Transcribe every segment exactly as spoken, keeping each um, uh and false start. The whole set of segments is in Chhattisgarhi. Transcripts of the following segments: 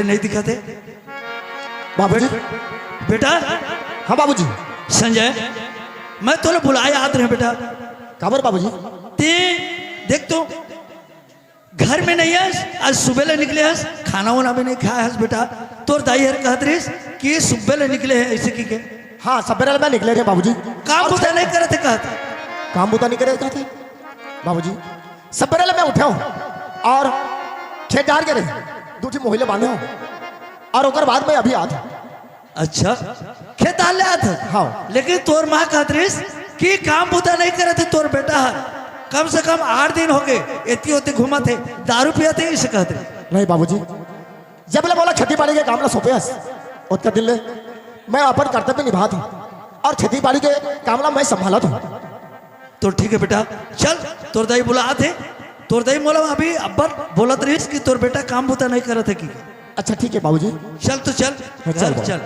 नहीं दिखत हे। बाबूजी। बेटा। हाँ बाबूजी। संजय, मैं तोला बुलाए आत रहें बेटा। काबर बाबूजी? ते देख तो, घर में नहीं हस, आज सुबह ले निकले हस, खाना वाना भी नहीं खाए हस बेटा। तोर दाई हर कहत रहिस कि सुबह ले निकले हे, ऐसे कहिके। हाँ, सबेरे ले मैं निकले रहें बाबूजी। काम और बुता नहीं करत हे कहत। काम बुता नहीं करे कहत हे बाबूजी। सबेरे ले मैं उठे हूँ और खेत डार के रहे, दू ठी मोही ले बांधे हूँ और ओकर बाद मैं अभी आत हूँ। अच्छा, खेत डार ले आत हस? हाँ। लेकिन तोर माँ कहत रहिस कि काम बुता नहीं करत हे तोर बेटा हर, कम से कम आठ दिन हो गए, एती ओती घूमत हे, दारू पियत हे, इसे कहत रहिस। नहीं बाबूजी, जब ले मोला खेती बाड़ी के काम ला सौंपे हस, ओतका दिन ले मैं अपन कर्तव्य निभात हूँ और खेती बाड़ी के काम ला मैं संभालत हूँ। तो ठीक है बेटा, चल, तोर दाई बुलात हे। तोर दाई मोला अभी अब्बड़ बोलत रहिस कि तोर बेटा काम बुता नहीं करत हे कि। अच्छा ठीक है बाबूजी। चल तो चल, हाँ, चल घर बाबू। चल।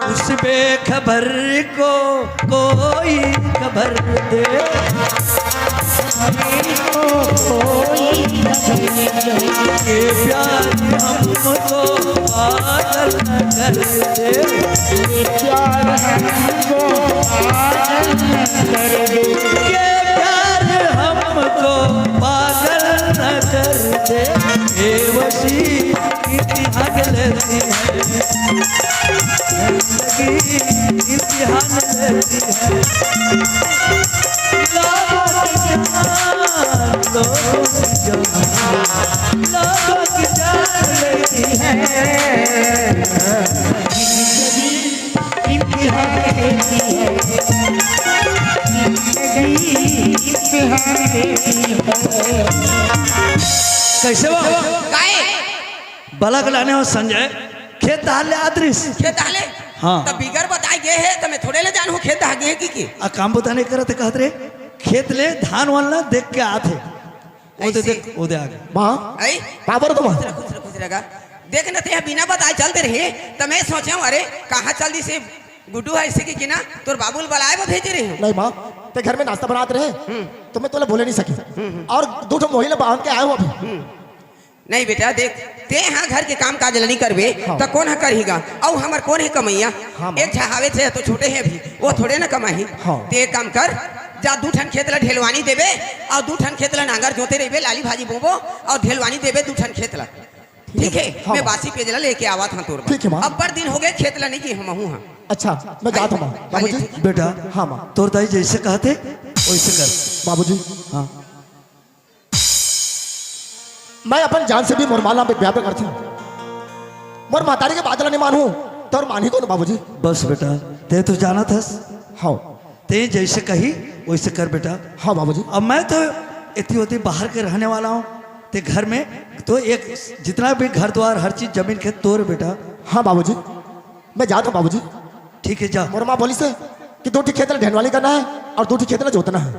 उस बेखबर को कोई खबर दे, ये प्यार हमको पागल न कर दे। ये प्यार हमको पागल न कर दे। ये प्यार हमको पागल न कर दे। बेवशी इम्तिहान लेती है, जिंदगी इम्तिहान लेती है। लोगों की जान, लोगों की जान, लोगों की जान लेती है। जिंदगी इम्तिहान लेती है, जिंदगी इम्तिहान लेती है। कैसे बा? काय? बलक लाने हो संजय, खेत डहर ले आत रहिस। खेत डहर ले? हाँ। त बिगर बताए गे हे, त मैं थोड़े ले जानहूँ खेत डहर गे हे कि के? आ काम बुता नहीं करत हे कहत रहे, खेत ले धान वान ला देख के आत हे। वो दे ऐसे? देख, वो दे आ गे। माँ, आई? काबर तो माँ? खुश रह, खुश रह, खुश रह गा। देख न, ते ह बिना बताए चल दे रहे, त मैं सोचे हूँ, अरे, कहाँ चल दिस हे गुड्डू ह, ऐसे कहिके ना, तोर बाबू ल बलाए बर भेजे रहे हूँ। नहीं माँ, ते घर में नाश्ता बनात रहे, हम्म। तो मैं तोला बोले नहीं सके। हम्म, हम्म। और दू ठो मोही ला बांध के आए हूँ अभी। हम्म। नहीं बेटा, देख, ते हा घर के काम काज ल नहीं करबे, हाँ। त कोन ह करही गा? अउ हमर कोन हे कमइया? हाँ, माँ। एक झा हावे, ते तो छोटे हे अभी, वो थोड़े ना कमाही। हाँ। ते एक काम कर, जा दू ठन खेत ल ढेलवानी देबे, अउ दू ठन खेत ल नांगर जोते रहिबे, लाली भाजी बोबो, अउ ढेलवानी देबे दू ठन खेत ल। ठीक हे, हाँ, मैं माँ। बासी पेज ल लेके आवत हूँ तोर बर। ठीक हे, माँ। अब्बड़ दिन हो गए खेत ल नहीं गे हूँ महूँ हा। अच्छा, मैं जात हूँ, माँ। हाँ, बाबूजी। ठीक। बेटा, हाँ, माँ। तोर दाई जैसे कहत हे, वैसे कर। बाबूजी। हाँ। मैं अपन जान से भी मोर माँ ला प्यार करथों। मोर महतारी के बात ला नहीं मानहूँ, त अउ मानही कोन बाबूजी? बस बेटा, ते तो जानत हस। हाँ। ते जैसे कही, वैसे कर बेटा। हाँ बाबूजी। अब मैं तो एती ओती बाहर के रहने वाला हूँ, ते घर में तो एक जितना भी घर द्वार, हर चीज, जमीन खेत तोर बेटा। हाँ बाबूजी, मैं जात हूँ बाबूजी। ठीक है, जा। मोर माँ बोलिस हे कि दू ठी खेत ला ढेलवानी करना हे अउ दू ठी खेत ला जोतना हे।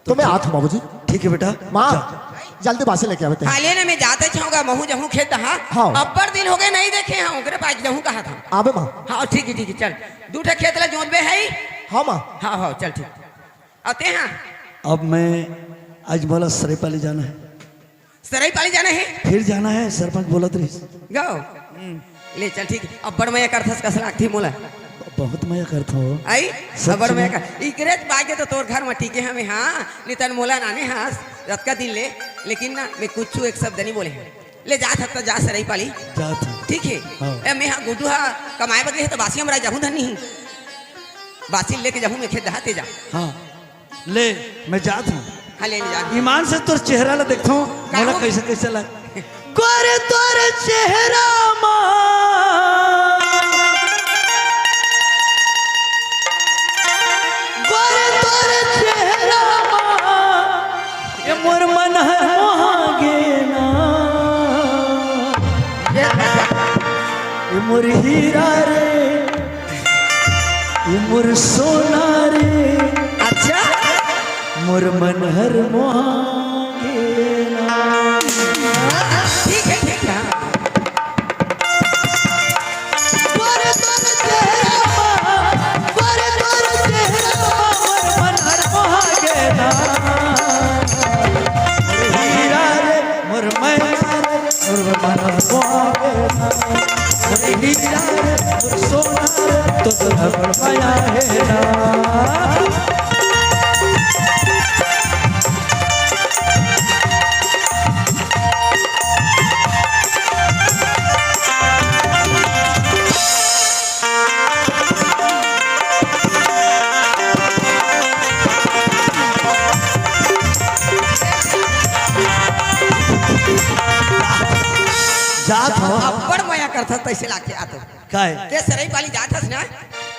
तो मैं आत हूँ बाबूजी। ठीक है बेटा, माँ, जा। जल्दी बासी लेके आवे ते। हाँ, ले ना, मैं जात हूँ गा, महूँ जहूँ खेत डहर। हाँ। अब्बड़ दिन हो गए नहीं देखे हूँ, ओकरे पास जहूँ कहा था। आबे माँ। हाँ, ठीक है, ठीक है, चल। दू ठे खेत ला जोतबे हे। हाँ माँ। हाँ, हाँ, चल ठीक। अउ ते हा? अब मैं आज मोला सरायपाली जाना हे। सरायपाली जाना हे? फिर जाना हे, सरपंच बोलत रहिस। गो। हम्म। ले चल ठीक, अब्बड़ मया करथस कस लागथे मोला। ब-, बहुत मया करथों। आई? सच अब्बड़ मया में। कर। इकरेच बागे तो तोर घर म टिके हमें, हाँ, नितन मोला नाने हस, रतका दिन ले, लेकिन ना, मैं कुछ एक शब्द नहीं बोले हूँ। ले जात हस त जा सरायपाली। जात हूँ। ठीक हे? हाँ। ए, मैं हा गुड्डू हा कमाए बर गे हे त बासी हमरा जहूँ धन नहीं। बासी लेके जहूँ मैं खेत डहर, ते जा। हाँ। ले, मैं जात हूँ। हाँ, ले, ले जा। ईमान से तोर चेहरा ला देखथों, का मोला हो? कैसे, कैसे लग-, गोरे तोर चेहरा मा, गोरे तोर चेहरा मा, ये मोर मन हर मोहा गे ना। ये मोर हीरा रे, ये मोर सोना रे। अच्छा? मोर मन हर मोहा गे ना। ठीक है, ठीक है। तोर, तोर चेहरा मा, तोर, तोर चेहरा मा, मोर मन हर मोहा गे ना। मोर हीरा रे, मोर मैना रे, मोर मन हर मोहा तो तोर बड़ मया हे ना। जात हो। अब्बड़ मया करथस तइसे लागथे आतो। काय? के सरई पाली जात हस ना,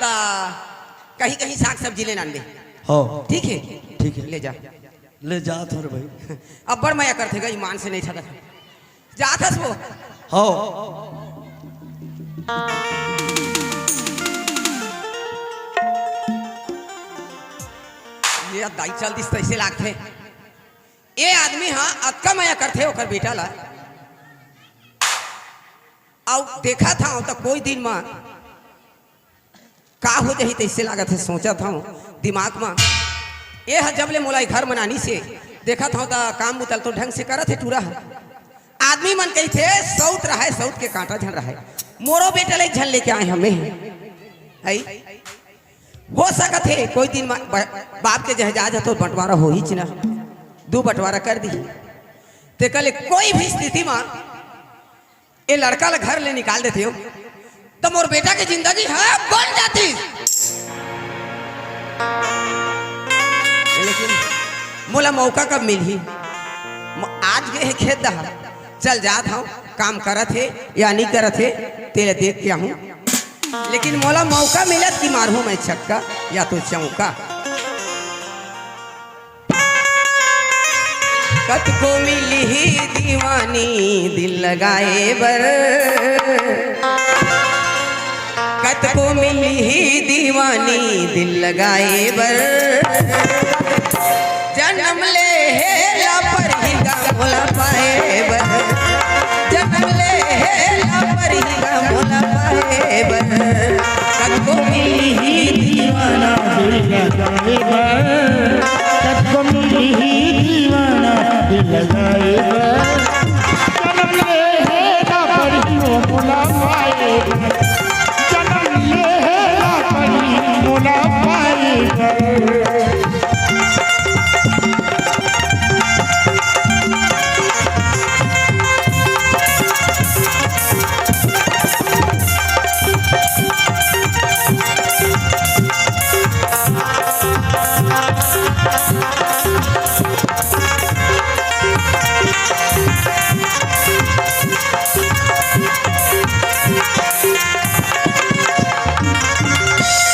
त कहीं कहीं साग सब्जी ले नान दे। हो। ठीक हे? ठीक हे। ले जा। ले जात हो रे भाई। अब्बड़ मया करथे गा, ईमान से नहीं ठगत। जात हस वो? हो। ये दाई चल दिस तइसे लागथे। ए आदमी ह अतका मया करथे ओकर बेटा ला। अउ देखत हंव त कोई दिन म का हो जाही तइसे लागत हे, सोचत हंव दिमाग म। ए ह जब ले मोला ए घर म नानिस हे, देखत हंव त काम बुता ल तो ढंग से करत हे टूरा ह। आदमी मन कहिथे, "सउत रहय, सउत के कांटा झन रहय।" मोरो बेटा ल एक झन लेके आए हंव मैं। हई? हो सकत हे, कोई दिन म-, ब-, बाप के जायदाद ह तो बंटवारा होहीच ना, दू बंटवारा कर दिही। तेकर ले कोई भी स्थिति म ए लड़का ल घर ले निकाल देतेंव, त मोर बेटा के जिंदगी ह बन जातिस। लेकिन मोला मौका कब मिलही? म-, आज गे हे खेत डहर, चल जात हंव, काम करत हे या नइ करत हे, तेला देख के आहूं। लेकिन मोला मौका मिलत कि मारहूं मैं छक्का या तो चौका। कतको मिलही दीवानी दिल लगाए बर, कतको मिलही दीवानी दिल लगाए बर, जनम ले हे ला परही गा मोला पाए बर, जनम ले हे ला परही गा मोला पाए बर। कतको मिलही दीवाना दिल लगाए बर, कतको मिलही दीवाना दिल लगाए बर। जनम ले हे ला परही मोला पाए बर, जनम ले हे ला परही मोला पाए बर।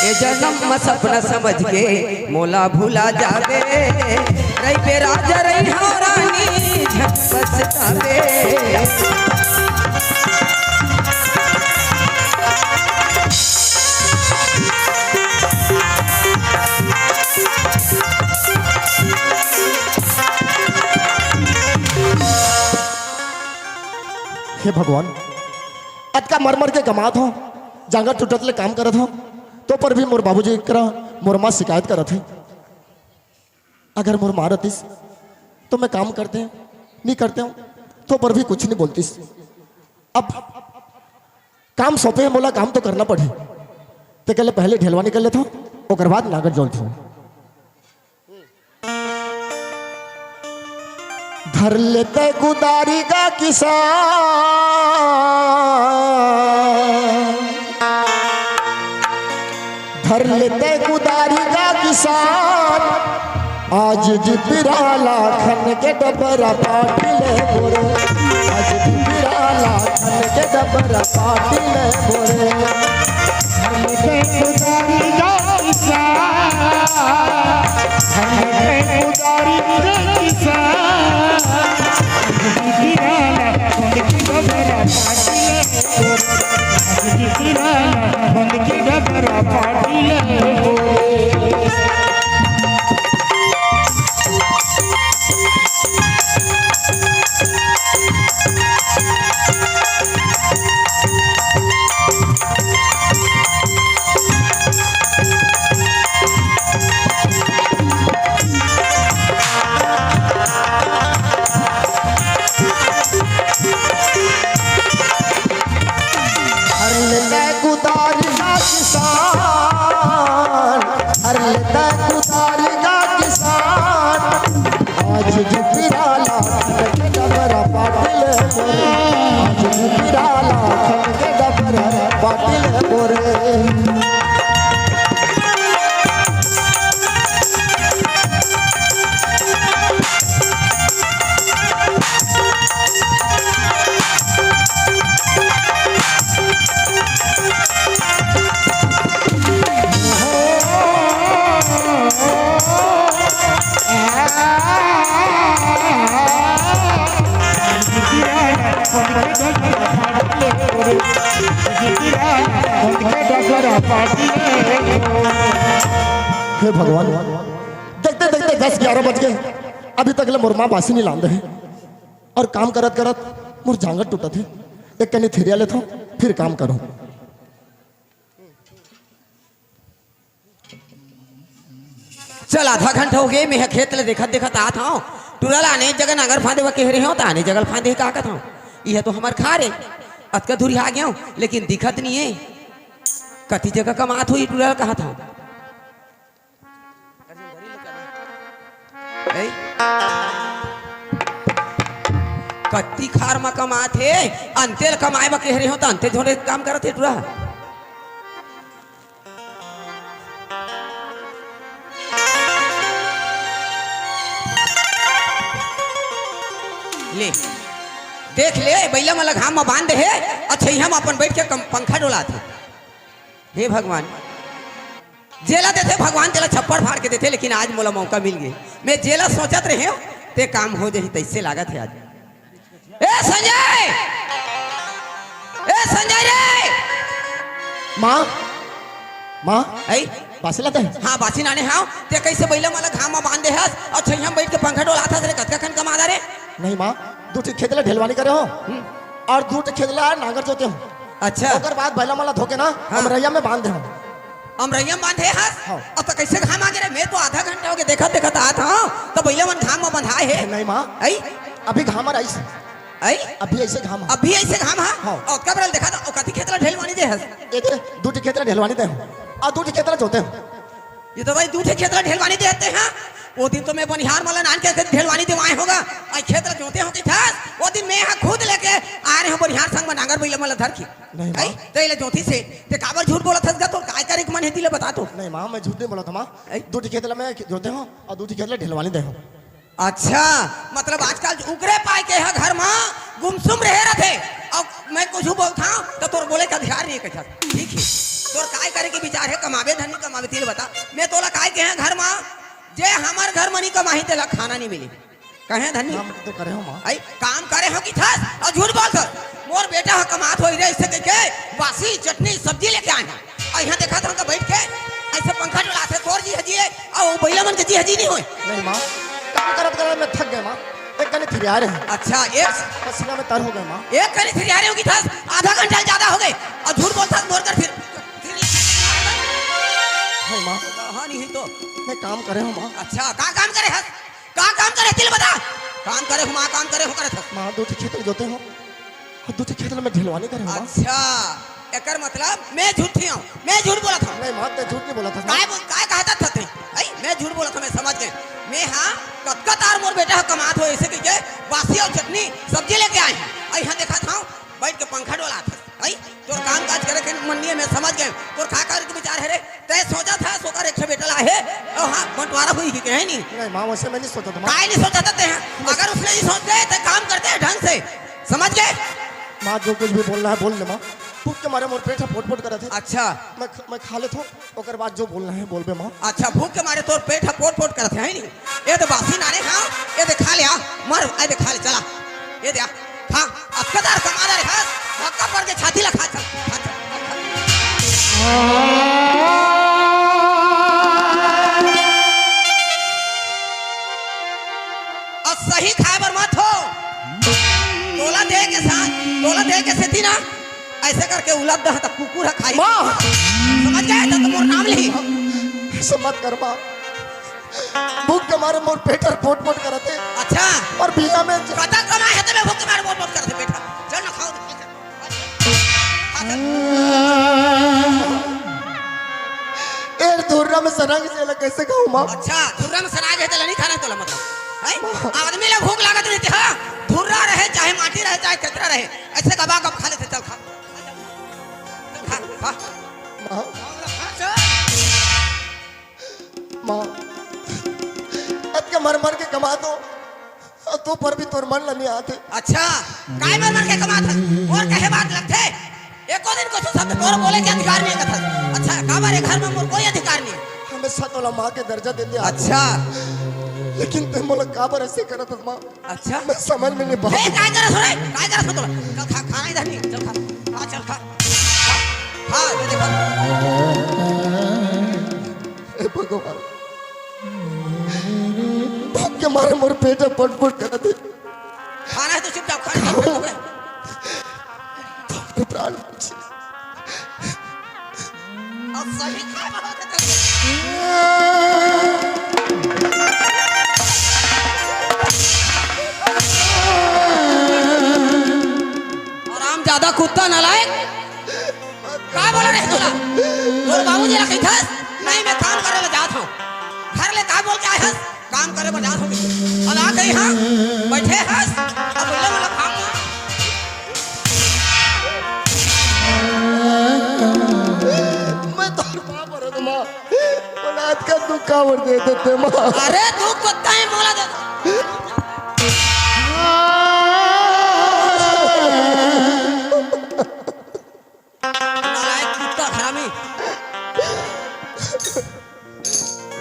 ए जनम म सपना समझ के मोला भुला जाबे, रहिबे राजा रहिहौं रानी झन पछताबे। हे भगवान, अतका मर मर के कमात हंव, जांगर टूटत ले काम करत हंव, तो पर भी मोर बाबूजी करा मोर माँ शिकायत करत हे। अगर मोर माँ रहतिस, तो मैं काम करतेंव, नइ करतेंव, तो पर भी कुछ नइ बोलतिस। अब काम सौंपे हे मोला, काम तो करना पड़ही। तेकर ले पहले ढेलवा निकल लेथंव, ओकर बाद नांगर जोतथंव। धर लेते कुदारी गा किसान, धर लेते कुदारी गा किसान। आज जिपिराला खन के डबरा पाटिले बोरे, आज जिपिराला खन के डबरा पाटिले बोरे। धर लेते कुदारी गा किसान, धर लेते कुदारी गा किसान। आज जिपिराला खन के डबरा पाटिले बोरे। हे भगवान, देखते देखते दस ग्यारह बज गए, अभी तक ले मोर माँ बासी नहीं लान दे हे। और काम करत करत मोर जांगर टूटत हे। एक कनी थिरिया लेथों, फिर काम करूँ। चल, आधा घंटा हो गए, मैं खेत ले देखत देखत आत हूँ। टुरा ला आने जगह नांगर फांदे बर कहे रहे हो, त आने जगह फांदे का कहत हूँ। यह तो हमर खार हे, अतका दूरी आ गया हूँ, लेकिन दिखत नहीं हे। कति जगह कमात हो ये टुरा ला कहत हूँ। ए? कति खार म कमात हे, अंते ल कमाए बर कहे रहे हो, त अंते झोरे काम करत हे टुरा। ले, देख ले, बइला मन ल घाम म बांध दे हे, अउ छइहां म अपन बइठ के कम-, पंखा डोलात हे। हे भगवान, जेला देथे भगवान, तेला छप्पड़ फाड़ के देथे, लेकिन आज मोला मौका मिल गे, मैं जेला सोचत रहेंव, ते काम हो जाही, तइसे लागत हे आज। ए संजय, ए संजय रे। माँ, माँ, आई? बासी लाते हैं? हाँ, बासी लाने हंव। ते कइसे बइला मन ल घाम म बांध दे हस अउ छइहां म बइठ के पंखा डोलात हस रे, कतका कन कमादा रे? नहीं माँ, दू ठी खेत ला ढेलवानी करे हंव। हम्म। अउ दू ठी खेत ला नांगर जोते हंव। अच्छा। ओकर बाद बइला मन ला धोके ना, हाँ। अमरैया में बांध दे हंव। अमरैया में बांधे हस? हाँ। अब त कइसे घाम आ गे रे? मैं तो आधा घंटा हो गे देखत देखत आत हंव, त बइला मन घाम म बंधाए हे। नहीं माँ। आई? अभी घाम आ रहा है। आई? अभी अइसे घाम ह। अभी अइसे घाम ह? हाँ। अउ ओतका बेरा ल देखा त, ओ कति खेत ला ढेलवानी दे हस? ए दे, दू ठी खेत ला ढेलवानी दे हंव। अउ दू ठी खेत ला जोते हंव। ये तो भाई दू ठी खेत ला ढेलवानी दे हस। ओ दिन तो मैं बनिहार मन ला नान के ढेलवानी देवाए हंव गा। अई खेत ला जोते हंव कहिथस। ओ दिन मैं हा खुद लेके आए रहेंव बनिहार संग म नांगर बइला मन ला धर के। नहीं माँ। आई? ते एला जोतिस हे। ते काबर झूठ बोलत हस गा? तोर काय करे के मन हे तेला बता तो। नहीं माँ, मैं झूठ नहीं बोलत हंव माँ। आई? दू ठी खेत ला मैं जोते हंव अउ दू ठी खेत ला ढेलवानी दे हंव। अच्छा, मतलब आजकल उकरे पाय के ह घर म गुमसुम रहे रथे, अउ मैं कुछु बोलथंव त तोर बोले के अधिकार नहीं हे कहिथस। ठीक हे, तोर काय करे के विचार हे, कमाबे धनी कमाबे, तेला बता। मैं तोला काय कहेंव घर म, जे हमर घर म नहीं कमाही तेला खाना नहीं मिली। कहेंव धनी? काम तो करे हंव माँ। आई, काम करे हंव कहिथस अउ झूठ बोलथस। मोर बेटा ह कमात होही रे, अइसे कहिके बासी चटनी सब्जी लेके आए हंव। अउ इहां देखत हंव त बइठ के अइसे पंखा डोलात हे, तोर जी हजी हे, अउ बइला मन के जी हजी नहीं होय। नहीं माँ, काम करत करत मैं थक गेंव माँ, एक कनी थिरियाए रहेंव। अच्छा, एक पसीना में तर हो गेंव माँ। एक कनी थिरियाए रहेंव कहिथस, आधा घंटा ले जादा हो गे, अउ झूठ बोलथस मोर कर फिर, फिर नहीं माँ। हाँ, नहीं तो। मैं काम करे हंव माँ। अच्छा, का काम करे हस? का काम करे तेला बता। काम करे हंव माँ, काम करे हंव करत हस। माँ, दू ठी खेत जोते हंव। अउ दू ठी खेत ला मैं ढेलवानी करे हंव माँ। अच्छा, एकर मतलब मैं झूठी हंव, मैं झूठ बोलत हंव। नहीं माँ, ते झूठ नहीं बोलत हस माँ। काय बोल-, काय कहत हस ते? आई, मैं झूठ बोलत हंव, मैं समझ गेंव। मैं हा कतका तार मोर बेटा ह कमात होही अइसे कहिके बासी अउ चटनी सब्जी लेके आए हंव। अउ इहां देखत हंव बइठ के पंखा डोलात हस। आई, तोर काम काज करे के मन नहीं हे, मैं समझ गेंव। तोर का करे के विचार हे रे? तैं सोचत हस ओकर एक ठे बेटा ला हे, अउ हाँ, बंटवारा होही कहिके, हे नहीं? नहीं माँ, वइसे मैं नहीं सोचत हंव माँ। काय नहीं सोचत हस ते? अगर उसने नहीं सोचते, ते काम करते ढंग से, समझ गे? माँ, जो कुछ भी बोलना हे बोल ले माँ, भूख के मारे मोर पेट ह पोट पोट करत हे। अच्छा। मैं ख-, मैं खा लेथंव, ओकर बाद जो बोलना हे बोलबे माँ। अच्छा, भूख के मारे तोर पेट ह पोट पोट करत हे, हे नहीं? ए दे बासी लाने हंव, ए दे खा ले आ, मर, ए दे खा ले, चला, ए दे आ। खा, अतका तार कमादा रे, हाँ? धक्का पड़ के छाती ला खा, चल, खा, चल, खा, खा। अउ सही खाए बर मत हो। तोला दे के साथ, तोला दे के सेती ना, अइसे करके उलट दे, त कुकुर ह खाही। माँ! समझ गे? त, त मोर नाम लिही। अइसे मत कर, माँ। भूख के मारे मोर पेट हर पोट पोट करत हे। अच्छा। अउ बिहा में ज- कतका कमाए हस ते भूख के मारे पोट पोट करत हे पेट हर? चल ना खाओ, खा चल। खा चल। ए धुर्रा में सना गे हे, एला कइसे खाहूं माँ? अच्छा, धुर्रा में सना गे हे तेला नहीं खाना हे तोला मतलब। हैं? आदमी ला भूख लागत रहिथे, हाँ? धुर्रा रहे, चाहे माटी रहे, चाहे कचरा रहे, अइसे गबा गब खा लेथे, चल खा। चल खा, खा। माँ। खा चल। माँ, अतका मर मर के कमाथंव, अउ तू पर भी तोर मन ल नहीं आत हे। अच्छा, काय मर मर के कमाथस? मोर कहे बात लगथे? एको दिन कुछु शब्द तोर बोले के अधिकार नहीं हे कथस। अच्छा, काबर ए घर में मोर कोई अधिकार नहीं हे? हमेशा तोला माँ के दर्जा देते आत हंव। अच्छा। लेकिन तैं मोला काबर अइसे करत हस माँ? अच्छा। मैं समझ में नहीं पावत। ए, काय करत हो रे? काय करत हो तोला? चल खा, खाना इधर नहीं, चल खा। हाँ, चल खा। खा, ये देखा। हे भगवान, भूख के मारे मोर पेट ह पटपट करत हे। खाना है तो चुपचाप खा, चल, चल, चल। बाप रे प्राण बचे। अब सही खाना होता था। हरामजादा कुत्ता नालायक। का बोला रे तोला? तोर बाबूजी ला कहिथस, नहीं मैं काम करे ला जात हूँ। घर ले का बोल के आए हस? काम करे बर जात होगे। अब आ गई हाँ, बैठे हस, अब बोले बोले खाऊंगा। मैं तोर बाप हरत माँ, औलाद का दुख काबर दे देते माँ। अरे तू कुत्ता ही बोला दे। नालायक कुत्ता हरामी।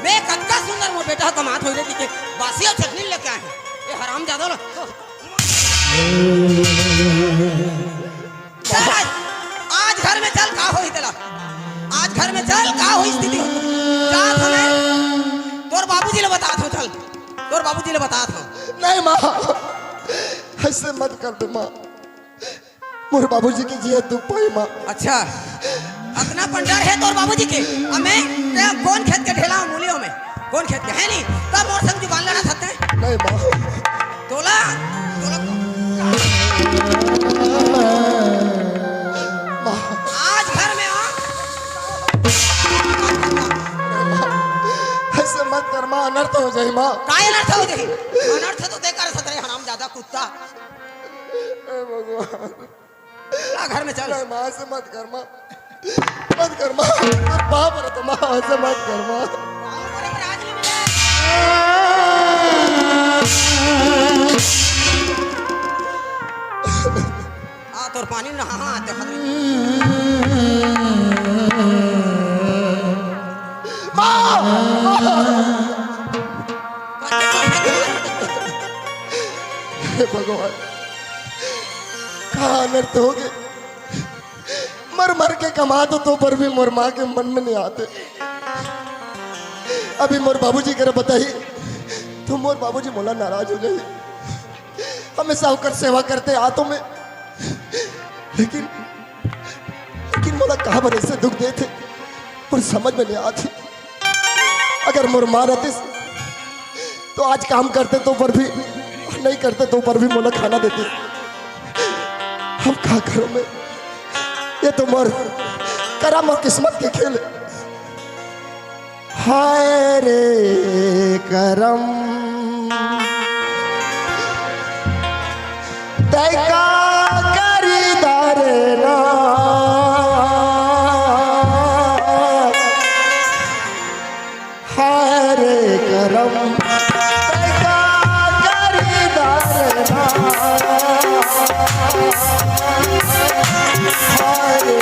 मैं कतका सुंदर मोर बेटा कमात होई रे, के बासी अउ चटनी लेके आए हैं। ये हरामजादा ना। चल आज, आज घर में चल, का होई तेला? आज घर में चल, का होई स्थिति हो? जात हमें तोर बाबूजी ले बतात हो, चल। तोर बाबूजी ले बतात हो। नहीं माँ, अइसे मत कर दे माँ। मोर बाबूजी के जिया दुख पाई माँ। अच्छा, अतना पन डर हे तोर बाबूजी के? अमे, ते कोन खेत के ढेला मूली हो में? कोन खेत के? हे नहीं, तब मोर संग जुबान लड़ा सकते हैं? नहीं माँ। तोला, तोला माँ। आज घर में आ। अइसे मत कर माँ, अनर्थ हो जाई माँ। काय अनर्थ हो जाई? अनर्थ तो ते कर सकते हैं, हरामजादा कुत्ता। हे भगवान। चला घर में चल। नहीं, माँ, अइसे मत कर, माँ। मत कर, माँ। तोर बाप हरत माँ, अइसे मत कर, माँ। आ, तोर पानी ना, हाँ, हाँ, ते खतरे। माँ! हे भगवान, का अनर्थ होगे? मर मर के कमात हों तो पर भी मोर माँ के मन में नहीं आते। अभी मोर बाबूजी करा बताही तो मोर बाबूजी मोला नाराज हो जाही। हमेशा ओकर सेवा करते आत हों मैं, लेकिन, लेकिन मोला काबर अइसे दुख देथे, मोर समझ में नहीं आत हे। अगर मोर माँ रहतिस, तो आज काम करते तो पर भी, नहीं करते तो पर भी मोला खाना देतिस। अब का करों मैं? ये तो मोर करम अउ किस्मत के खेल हे। हाय रे करम, तैं का करी दारे ना। हाय रे करम, तैं का करी दारे ना। हाय रे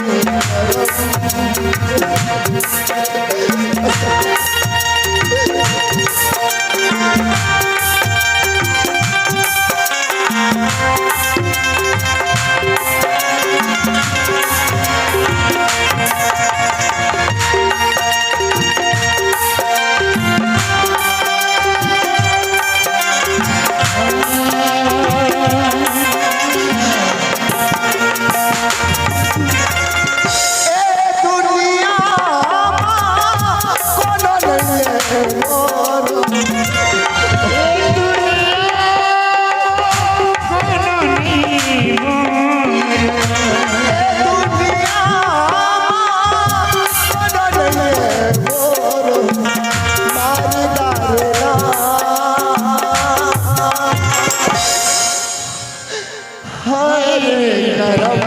करम।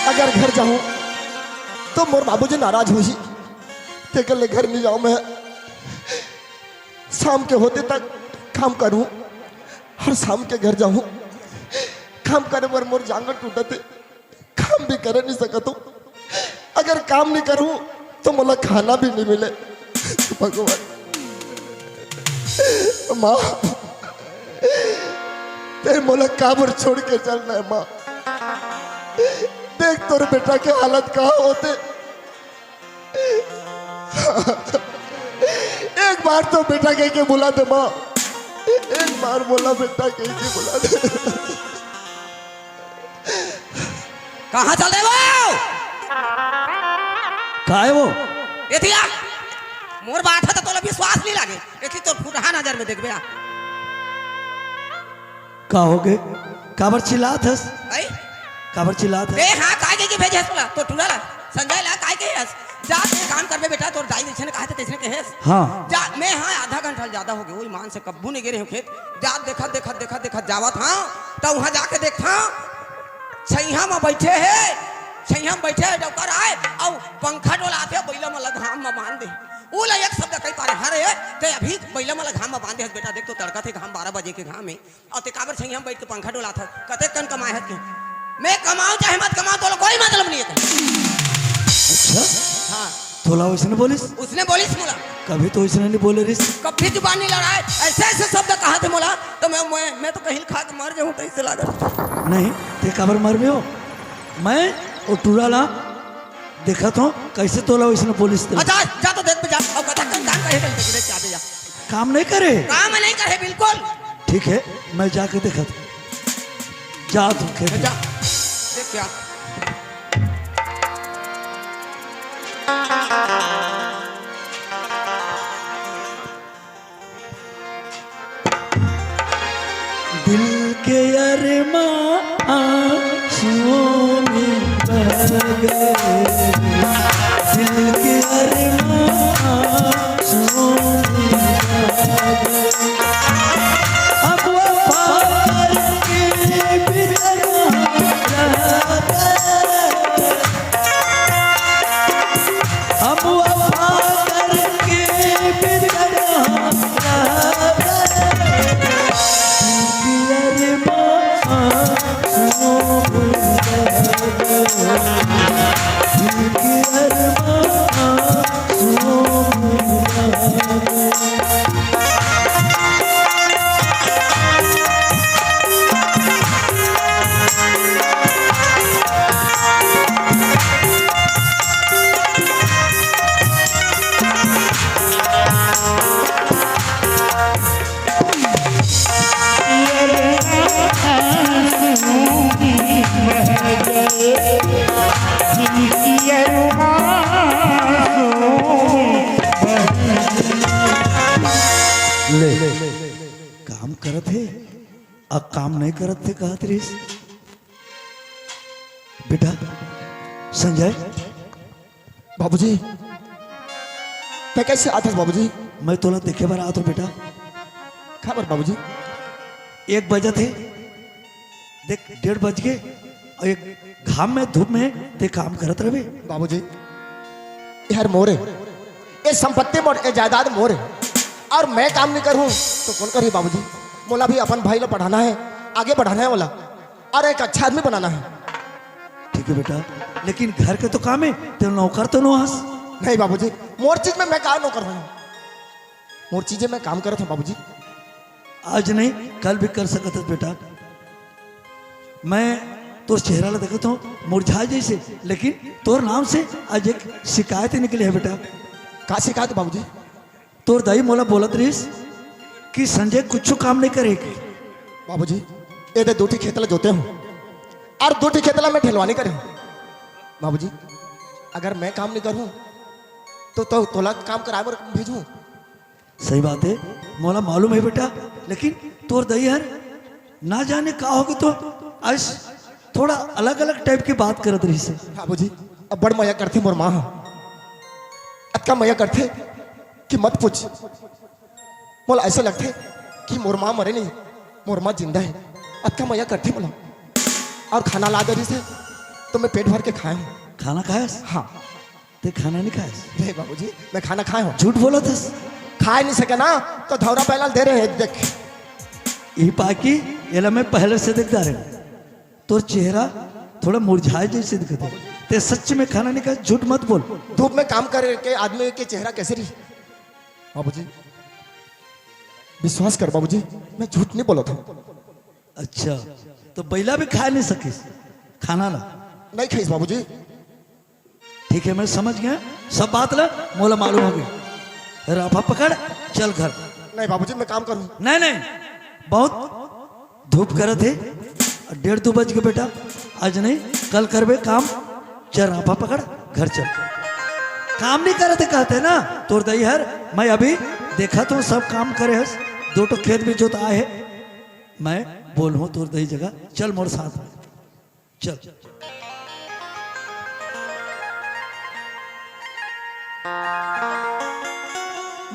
अगर घर जाहूं तो मोर बाबूजी नाराज होही, तेकर ले घर नहीं जाऊं मैं। शाम के होते तक काम करूं, हर शाम के घर जाहूं। काम करे बर मोर जांगर टूटत हे, काम भी करे नहीं सकत हूं। अगर काम नहीं करूं तो मोला खाना भी नहीं मिले। भगवान, माँ, ते मोला काबर छोड़ के चलना है माँ? देख तोर बेटा के हालत का होते। एक बार तो बेटा कह के बुला दे माँ, एक बार बोला बेटा कह के बुला दे। कहाँ चल दे वो? का है वो? एती आ। मोर बात है तो तोला विश्वास नहीं लागे। एती तो फुटहा नजर में देखबे आ। का हो गे? काबर चिल्लात हस? आई? काबर चिल्लात हस? बे हाँ, काय के, के भेजे हस तोला? तो टूरा ला, संजय ला काय के हस? जा ते काम करबे बेटा, तोर दाई जैसे ने कहा थे तैसे ने कहे हस। हाँ। जा, मैं हाँ आधा घंटा ले ज्यादा हो गए, वो ईमान से कब्बू नहीं गे रहे हूँ खेत। जा देखत, देखत, देखत, देखत जावत हाँ, तो वहाँ जाके देखता, छैया में बैठे है, छैया में बैठे है, डौकर आए, और पंखा डोलाते, बैला मन ला घाम में बांध दे। वो ला एक शब्द कही पारे, "हरे, ते अभी बैला मन ला घाम में बांधे हस बेटा, देख तो तड़का थे घाम, बारह बजे के घाम है, और ते काबर छैया में बैठ के पंखा डोलात हस, कते कन कमाए हस के?" मैं कमाऊं चाहे मत कमाऊं, तोला कोई मतलब नहीं है। अच्छा? हाँ। तोला वैसने बोलिस? उसने बोलिस मोला। कभी तो वैसने नहीं बोले रिस। कभी जुबान नहीं लड़ाए, ऐसे ऐसे शब्द कहा थे मोला, तो मैं, मैं, मैं तो कहीं खा के मर जाऊं, तो इससे लागत। नहीं, ते काबर मरबे हो? मैं वो टूरा ला देखत हूँ, कैसे तोला वैसने बोलिस ते। अच्छा, जा तो देख पे जा, और कथा कन काम करे, कहीं देख पे जा। काम नहीं करे? काम नहीं करे, बिल्कुल। ठीक है, मैं जाके देखत हूँ। जा तू खेत में। जा, देख क्या। दिल के अरमान आंसुओं में बह गए, दिल के अरमान आंसुओं में बह गए। अब वफा करके भी तन्हा रह गए। हम वफा करके भी तन्हा रह गए। दिल की अरमां आंसुओं में बह गए। दिल की अरमां आंसुओं में बह गए। ले, काम करत हे, अब काम नहीं करत हे, कहत रहिस। बेटा, संजय। बाबूजी, ते कैसे आत हस बाबूजी? मैं तोला देखे बर आत हूँ बेटा। काबर बाबूजी? एक बजत हे, देख, डेढ़ बज गे, और एक घाम में, धूप में ते काम करत रहबे। बाबूजी, ये हर मोर हे, ये संपत्ति मोर, ये जायदाद मोर हे, और मैं काम नहीं करूँ तो कौन करही बाबूजी? मोला भी अपन भाई ला पढ़ाना हे, आगे बढ़ाना हे मोला, और एक अच्छा आदमी बनाना हे। ठीक हे बेटा, लेकिन घर के तो काम हे, ते नौकर तो नो हस। नहीं बाबूजी, मोर चीज में मैं का नौकर हूँ? मोर चीजे में काम करत हूँ बाबूजी। आज नहीं, कल भी कर सकत हस बेटा। मैं तोर चेहरा ला देखत हूँ, मुरझाए जैसे, लेकिन तोर नाम से आज एक शिकायत निकले हे बेटा। का शिकायत बाबूजी? तोर दाई मोला बोलत रहिस कि संजय कुछ काम नहीं करे के। बाबूजी, ये दे दू ठी खेत ला जोते हूँ और दू ठी खेत ला मैं ढलवानी करे हूँ। बाबूजी, अगर मैं काम नहीं करूँ तो, तो तोला काम कराए बर भेजूँ? सही बात हे, मोला मालूम हे बेटा, लेकिन तोर दाई हर ना जाने का होगे तो आज थोड़ा अलग-अलग type के बात करत रहिस हे। बाबूजी, अब बड़ मया करथे मोर माँ ह। अतका मया करथे कि मत पूछ। मोला ऐसा लगथे कि मोर माँ मरे नहीं, मोर माँ जिंदा हे। अतका मया करथे मोला। अउ खाना ला दे रहिस हे, तो मैं पेट भर के खाए हँव। खाना खायस? हाँ। ते खाना नहीं खायस? नहीं बाबूजी, मैं खाना खाए हँव। झूठ बोलत हस। खाए नहीं सके ना, तो धौरा बैला ल दे रहे हैं, देख। ई पाकी, एला मैं पहले से देख डारे हँव। तोर चेहरा थोड़ा मुरझाए जैसे दिखत हे। ते सच में खाना नहीं खायस, झूठ मत बोल। धूप में काम करे के आदमी के चेहरा कैसे रही? बाबूजी, विश्वास कर बाबूजी, मैं झूठ नहीं बोलत हँव। अच्छा, तो बैला भी खाए नहीं सकिस खाना ला? नहीं खाइस बाबूजी। ठीक है, मैं समझ गया सब बात ला, मोला मालूम हो गया। राफा पकड़, चल घर। नहीं बाबूजी, मैं काम करूँ। नहीं, नहीं, बहुत धूप करत हे, डेढ़ दू बज गे बेटा, आज नहीं, कल करबे काम। चल राफा पकड़, घर चल। काम नहीं करत हे कहत हे ना तोर दई हर, मैं अभी देखत हँव सब काम करे हस, दो ठो खेत भी जोताए हे, मैं बोलहूँ तोर दई जगह, चल मोर साथ में। चल।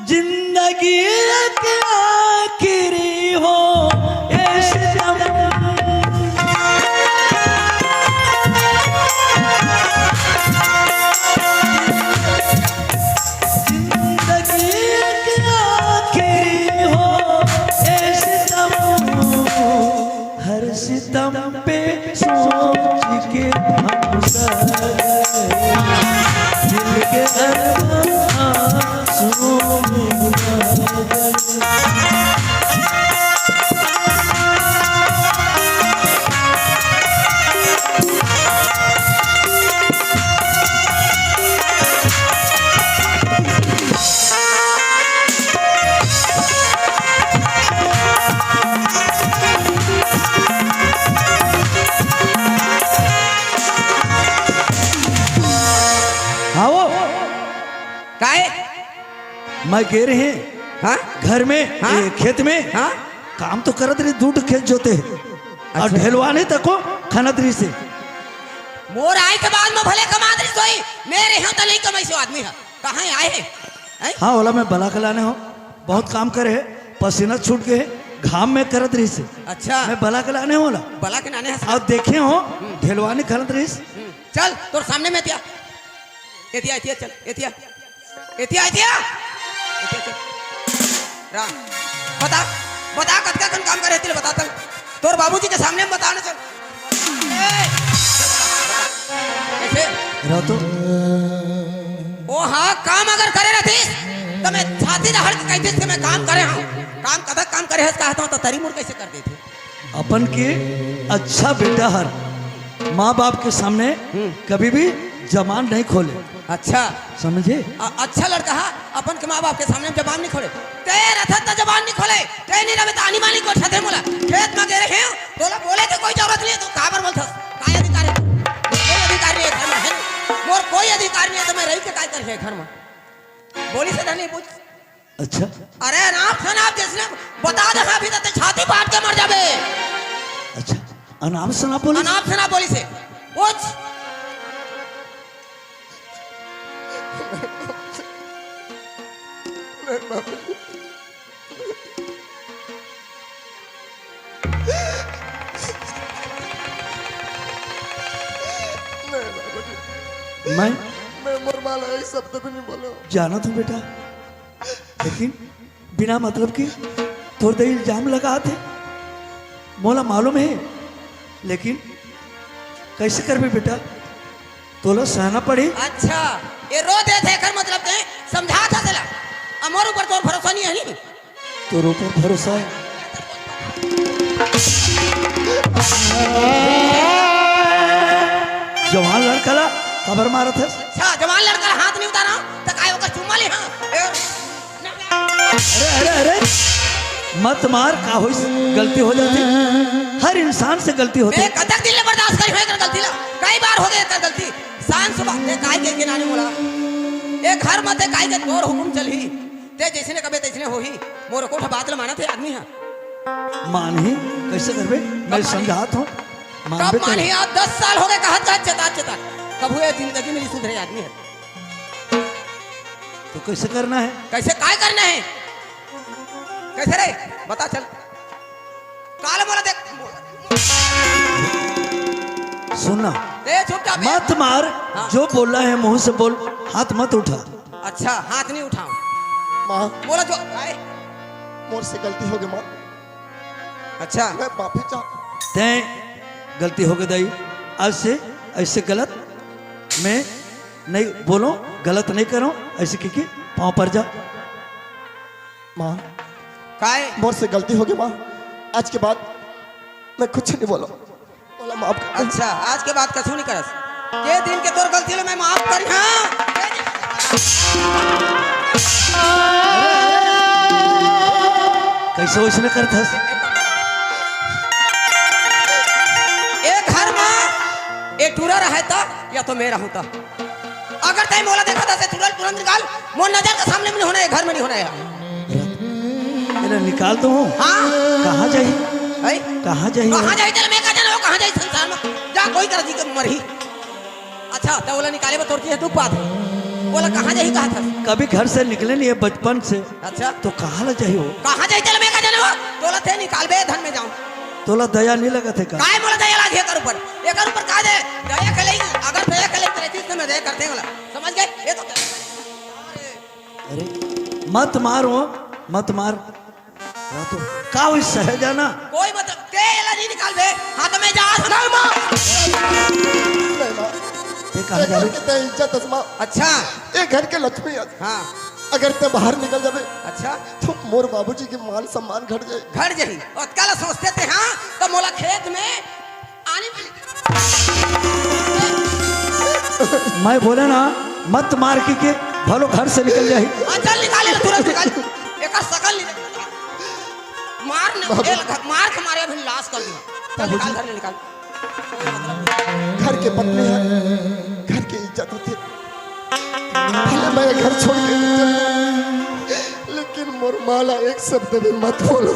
जिंदगी एक आखिरी हो, ए सितम। जिंदगी एक आखिरी हो, ए सितम। हर सितम पे सोच के हम सड़ गए, दिल के अरमां आंसुओं में बह गए। हाँ वो। काय? मैं गे रहेंव हाँ? घर में, हाँ? ए, खेत में। हाँ? काम तो करत रहिस, दू ठो खेत जोते हे। अउ अच्छा। ढेलवानी तको खनत रहिस हे। मोर आय के बाद में भले कमात रहिस होही, मैं रहेंव त नहीं कमाइस ओ आदमी ह। कहाँ आए हे? हैं? हाँ, ओला मैं बला के लाने हँव। बहुत काम करे हे, पसीना छूट गे हे, घाम में करत रहिस हे। अच्छा। मैं बला के लाने हँव ओला। बला के लाने हस? अउ देखे हँव, हम्म। ढेलवानी खनत रहिस। हम्म। चल, तोर सामने में एतिया। एतिया, एतिया, चल, एतिया। एतिया, एतिया। एतिया, चल। रा, बता, बता, कतका कन काम करे हे, तेला बता, चल। तोर बाबूजी के सामने में बता ना, चल। ए, कैसे? रहो तो। ओ हाँ, काम अगर करे रहतिस, त मैं छाती ला हड़ के कहतिस कि मैं काम करे हँव। काम कतक काम करे हस, कहत हँव, त तरी मुड़ कैसे कर देथे? अपन के अच्छा बेटा हर माँ बाप के सामने हम्म। कभी भी जबान नहीं खोले। अच्छा। समझे? अ-, अच्छा लड़का हा, अपन के माँ बाप के सामने जबान नहीं खोले। ते रथत त जबान नहीं खोले, ते नहीं रहे त आनी मानी गोठियाथे मोला। खेत में गे रहेंव, तोला बोले के कोई जरूरत नहीं हे, तो काबर बोलथस? काय अधिकार हे? मोर कोई अधिकार नहीं हे घर में, है? मोर कोई अधिकार नहीं हे, त मैं रही के काय करही घर में? बोलिस हे नहीं पूछ। अच्छा। अरे अनाप शनाप जइसने बता दे, हाँ, अभी तो ते छाती फाट के मर जाबे। अच्छा, अनाप शनाप बोलिस? अनाप शनाप बोलिस हे। पूछ। नहीं बाबूजी। मैं? मैं मोर माँ ला एक शब्द भी नहीं बोलों। जानत हँव बेटा, लेकिन बिना मतलब के तोर दई इल्जाम लगात हे, मोला मालूम हे, लेकिन कैसे करबे बेटा, तोला सहना पड़ही। अच्छा, ये रो देथे, एकर मतलब ते समझात हस तेला, अउ मोर ऊपर तोर भरोसा नहीं हे नी? तोर ऊपर भरोसा हे। जवान लड़का ला काबर मारत हस? अच्छा, जवान लड़का ला हाथ नहीं उतारा, त काय ओकर चुम्मा ले, हाँ? ए, अरे, अरे, अरे, मत मार, का होइस, गलती हो जाथे, हर इंसान से गलती होथे। मैं कतक दिन ले बर्दाश्त करे हँव एकर गलती ला, कई बार हो गे एकर गलती। शांत सुभा, ते काय कहिके लाने मोला? ए घर म ते काय के तोर हुकुम चलही, ते जइसने कबे तइसने होही। मोर एको ठा बात ल मानत हे आदमी ह। मानही, कइसे करबे? मैं समझात हँव। मानबे कब मानही? आज दस साल हो गए, कहत कहत चेता चेता। कभू ये जिंदगी में नहीं सुधरे आदमी है। तो कैसे करना है? कैसे काय करना है? कैसे रे? बता चल। काल मोला देख। सुनना। ए, चुपचाप ए। मत मार। हाँ। जो बोला है मुंह से बोल, हाथ मत उठा। अच्छा, हाथ नहीं उठाऊं। माँ। बोला जो आए। मोर से गलती हो गई माँ। अच्छा। मैं माफी चाह। तैं गलती हो गई दाई, आज से ऐसे गलत मैं नहीं बोलो, गलत नहीं करो, ऐसे कह के पाँव पर जा। माँ। काय? मोर से गलती हो गई माँ, आज के बाद मैं कुछ नहीं बोलो। बोला माफ कर। अच्छा, आज के बाद कछु नहीं करस। के दिन के तोर गलती ले मैं माफ करी, हाँ। कैसे वैसने करत हस? ए घर में ए टूरा रहे ता या तो मैं रहूं ता। अगर तैं मोला देखा था से तुरंत, तुरंत निकाल, मोर नजर के सामने में नहीं होना है, घर में नहीं होना है। एला निकाल तो हूँ। हाँ। कहाँ जाही? हैं? कहाँ जाही? कहाँ जाही? चल, मैं का जाना हो, कहाँ जाही संसार में? जा, कोई तरह जी के मरही। अच्छा, तो ओला निकाले में तोर जी है, तू बात है। बोला, कहाँ जाही, कहाँ था? कभी घर से निकले नहीं है बचपन से। अच्छा। तो कहाँ ला जाही हो? कहाँ जाही? चल, मैं का जाना हो? तोला तैं निकाल बे, धन में जाऊँ। तोला दया नहीं लगा थे का? काय मोला दया लागे एकर ऊपर? एकर ऊपर का दे? दया के लई, अगर दया के लई तो रहती तो मैं दया करते वाला। समझ गए? ये तो अरे, मत मार वो, मत मार। रातो, का हुई सहजा ना? कोई मतलब, ते एला नहीं निकाल बे। हाँ, तो मैं जा। नहीं, माँ। नहीं, माँ। ये कहाँ ये जा घर रही? के ते इज्जत है, माँ। अच्छा। ये घर के लक्ष्मी है। हाँ। अगर ते बाहर निकल जाबे, अच्छा। तो मोर बाबूजी के मान सम्मान घट जाए। घट जाही। अतका ला सोचते ते, हाँ, तो मोला खेत में आनी पड़ी। मैं बोले ना, मत मार की के, भलो घर से निकल जाही। हाँ, चल निकाल, ले, तुरंत निकाल। एकर सकल नहीं देखता। मार न, बाबू। ए, मार के मारे अभी लाश कर दिया। चल निकाल, घर ले निकाल। घर के पत्नी है, घर के इज्जत होते। भले मैं घर छोड़ के चल, लेकिन मोर माँ ला एक शब्द भी मत बोलो।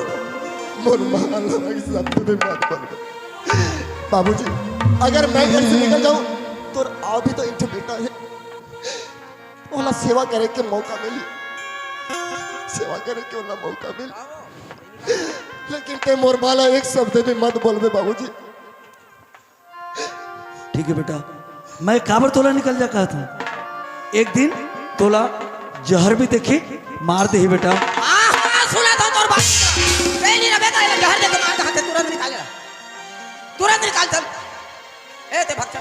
मोर माँ ला एक शब्द भी मत बोलो। बाबूजी, अगर मैं घर से निकल जाऊं तो आप भी तो एक ठो बेटा है, ओला सेवा करे के मौका मिली, सेवा करे के ओला मौका मिली। लेकिन ते मोर माँ ला एक शब्द भी मत बोलबे बाबूजी। ठीक है बेटा, मैं काबर तोला निकल जा कहत हूँ। एक दिन तोला जहर भी देखी, मार देही बेटा। हाँ, हाँ, सुना था तोर बात। कहीं नहीं रबे का, जहर दे के मार दे, तुरंत निकाल ले। तुरंत निकाल चल। ए, ते भाग चल।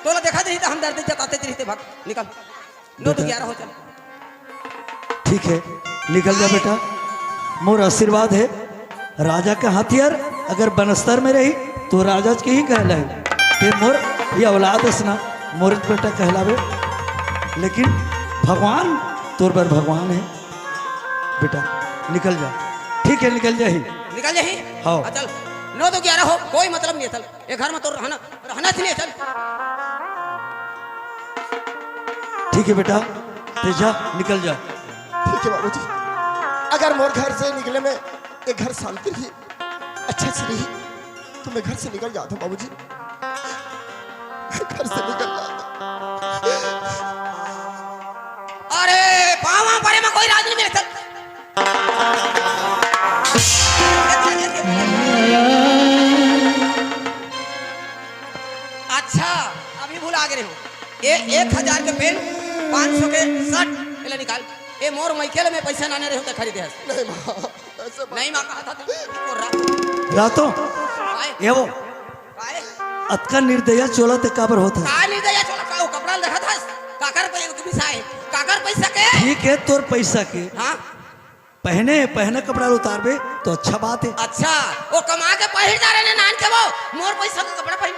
तोला देखा देही तो हम दर्द जताते रही, ते भाग, निकल। नौ तो बेटा। ग्यारह हो चल। ठीक है, निकल जा बेटा, मोर आशीर्वाद है। राजा के हथियार अगर बनस्तर में रही तो राजा के ही कहलाई। ते मोर ये औलाद हस ना, मोर बेटा कहलावे। लेकिन भगवान तोर बर भगवान है बेटा, निकल जा। ठीक है, निकल जाही। निकल जाही? हाँ। हाँ, चल। नौ तो ग्यारह हो, कोई मतलब नहीं है, चल। ये घर में तो रहना, रहना च नहीं है, चल। ठीक है बेटा, ते जा, निकल जा। ठीक है बाबूजी, अगर मोर घर से निकले में ये घर शांति रही, अच्छा से रही, तो मैं घर से निकल जाता हूँ बाबूजी, घर से निकल जाता हूँ। अरे पावा परे में कोई राज नहीं मिले, चल। अच्छा, अभी भुला गे रहे हो। ए, एक हजार के पेंट, पाँच सौ के शर्ट, एला निकाल। ए, मोर मइके ले मैं पैसा लाने रहे हो, ते खरीदे हस। नहीं माँ, ऐसे मत। नहीं माँ, कहा था तू, तू रातो। रातो? आए। ये वो। आए। अतका निर्दया चोला ते काबर होत है? का निर्दया चोला? का वो कपड़ा देखत हस? काकर पैसा के बिसाए? काकर पैसा के? ठीक है, तोर पैसा के। हाँ। पहने, पहने कपड़ा उतारबे तो अच्छा बात है। अच्छा, वो कमा के पहिर जा रहे ने नान के वो, मोर पैसा का कपड़ा पहन।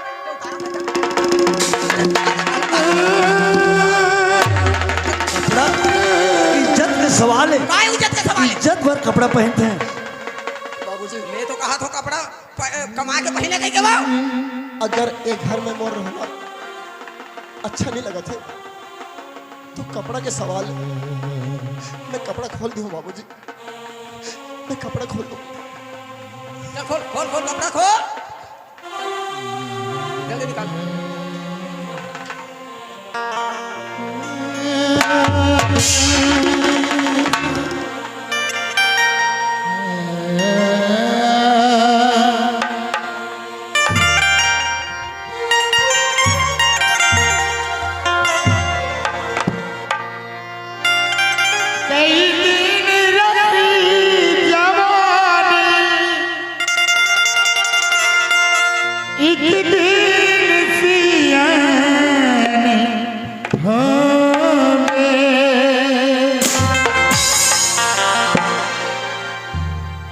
कपड़ा इज्जत के सवाल है। काय इज्जत के सवाल है? इज्जत भर कपड़ा पहनते हैं। बाबूजी। मैं तो कहा था कपड़ा प-, कमा के पहिने कहीं के वो। अगर एक घर में मोर रहना अच्छा नहीं लगा थे, तो कपड़ा के सवाल, मैं कपड़ा खोल दूँ बाबूजी। मैं कपड़ा खोल दूँ। चल खोल, खोल, खोल, कपड़ा खोल। कई दिन रही जवानी, एक दिन सियान होवे।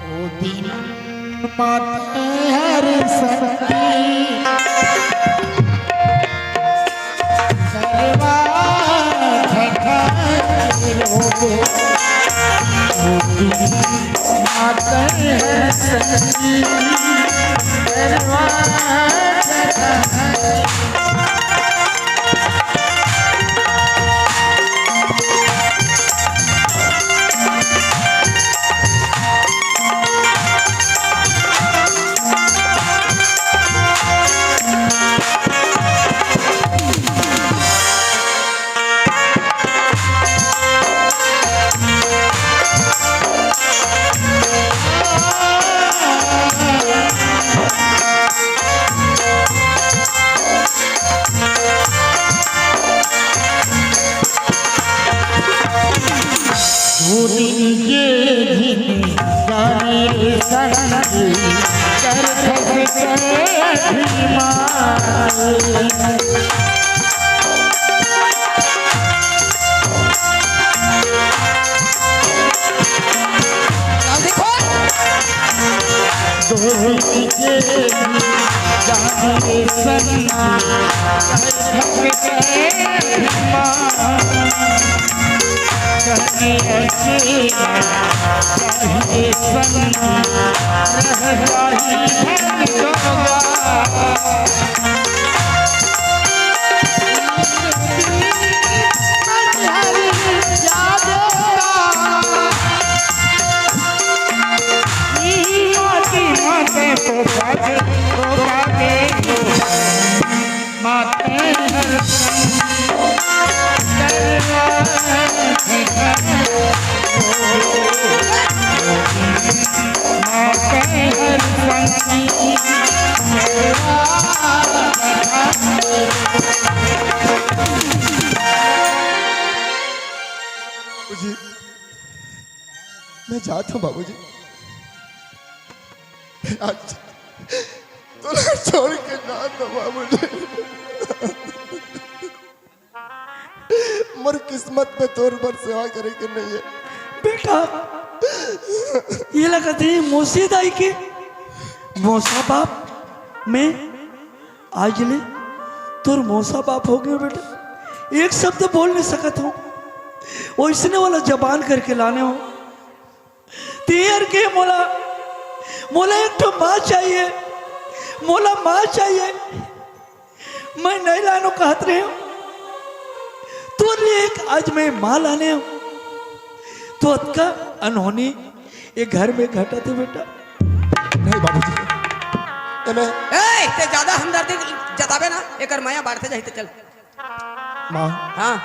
ओ दिन माते हर सखी, करवा ठठाई रोवे। ओ दिन माते हर सखी, करवा ठठाई। दो दिन के जिंदगानी संगी, कर फंस गए बीमार। बाबूजी, मैं जात हूँ बाबूजी। आज तोला छोड़ के जात हूँ बाबूजी। मोर किस्मत में तोर बर सेवा करे के नहीं है। बेटा, ये लगत हे मौसी दाई के मौसा बाप। मैं आज ले तोर मौसा बाप हो गयो बेटा, एक शब्द बोल नहीं सकत हूँ। वैसने वाला जबान करके लाने हो। तेर के मोला, मोला एक ठो माँ चाहिए, मोला माँ चाहिए। मैं नहीं लानो कहत रहे हो, तोर लिए एक आज मैं माँ लाने हो। तो अतका अनहोनी ये घर में घटत हे बेटा। नहीं बाबूजी, एमे ए, ते ज्यादा हमदर्दी जताबे ना, एकर मया बाढ़ते जाही ते चल। माँ, हाँ।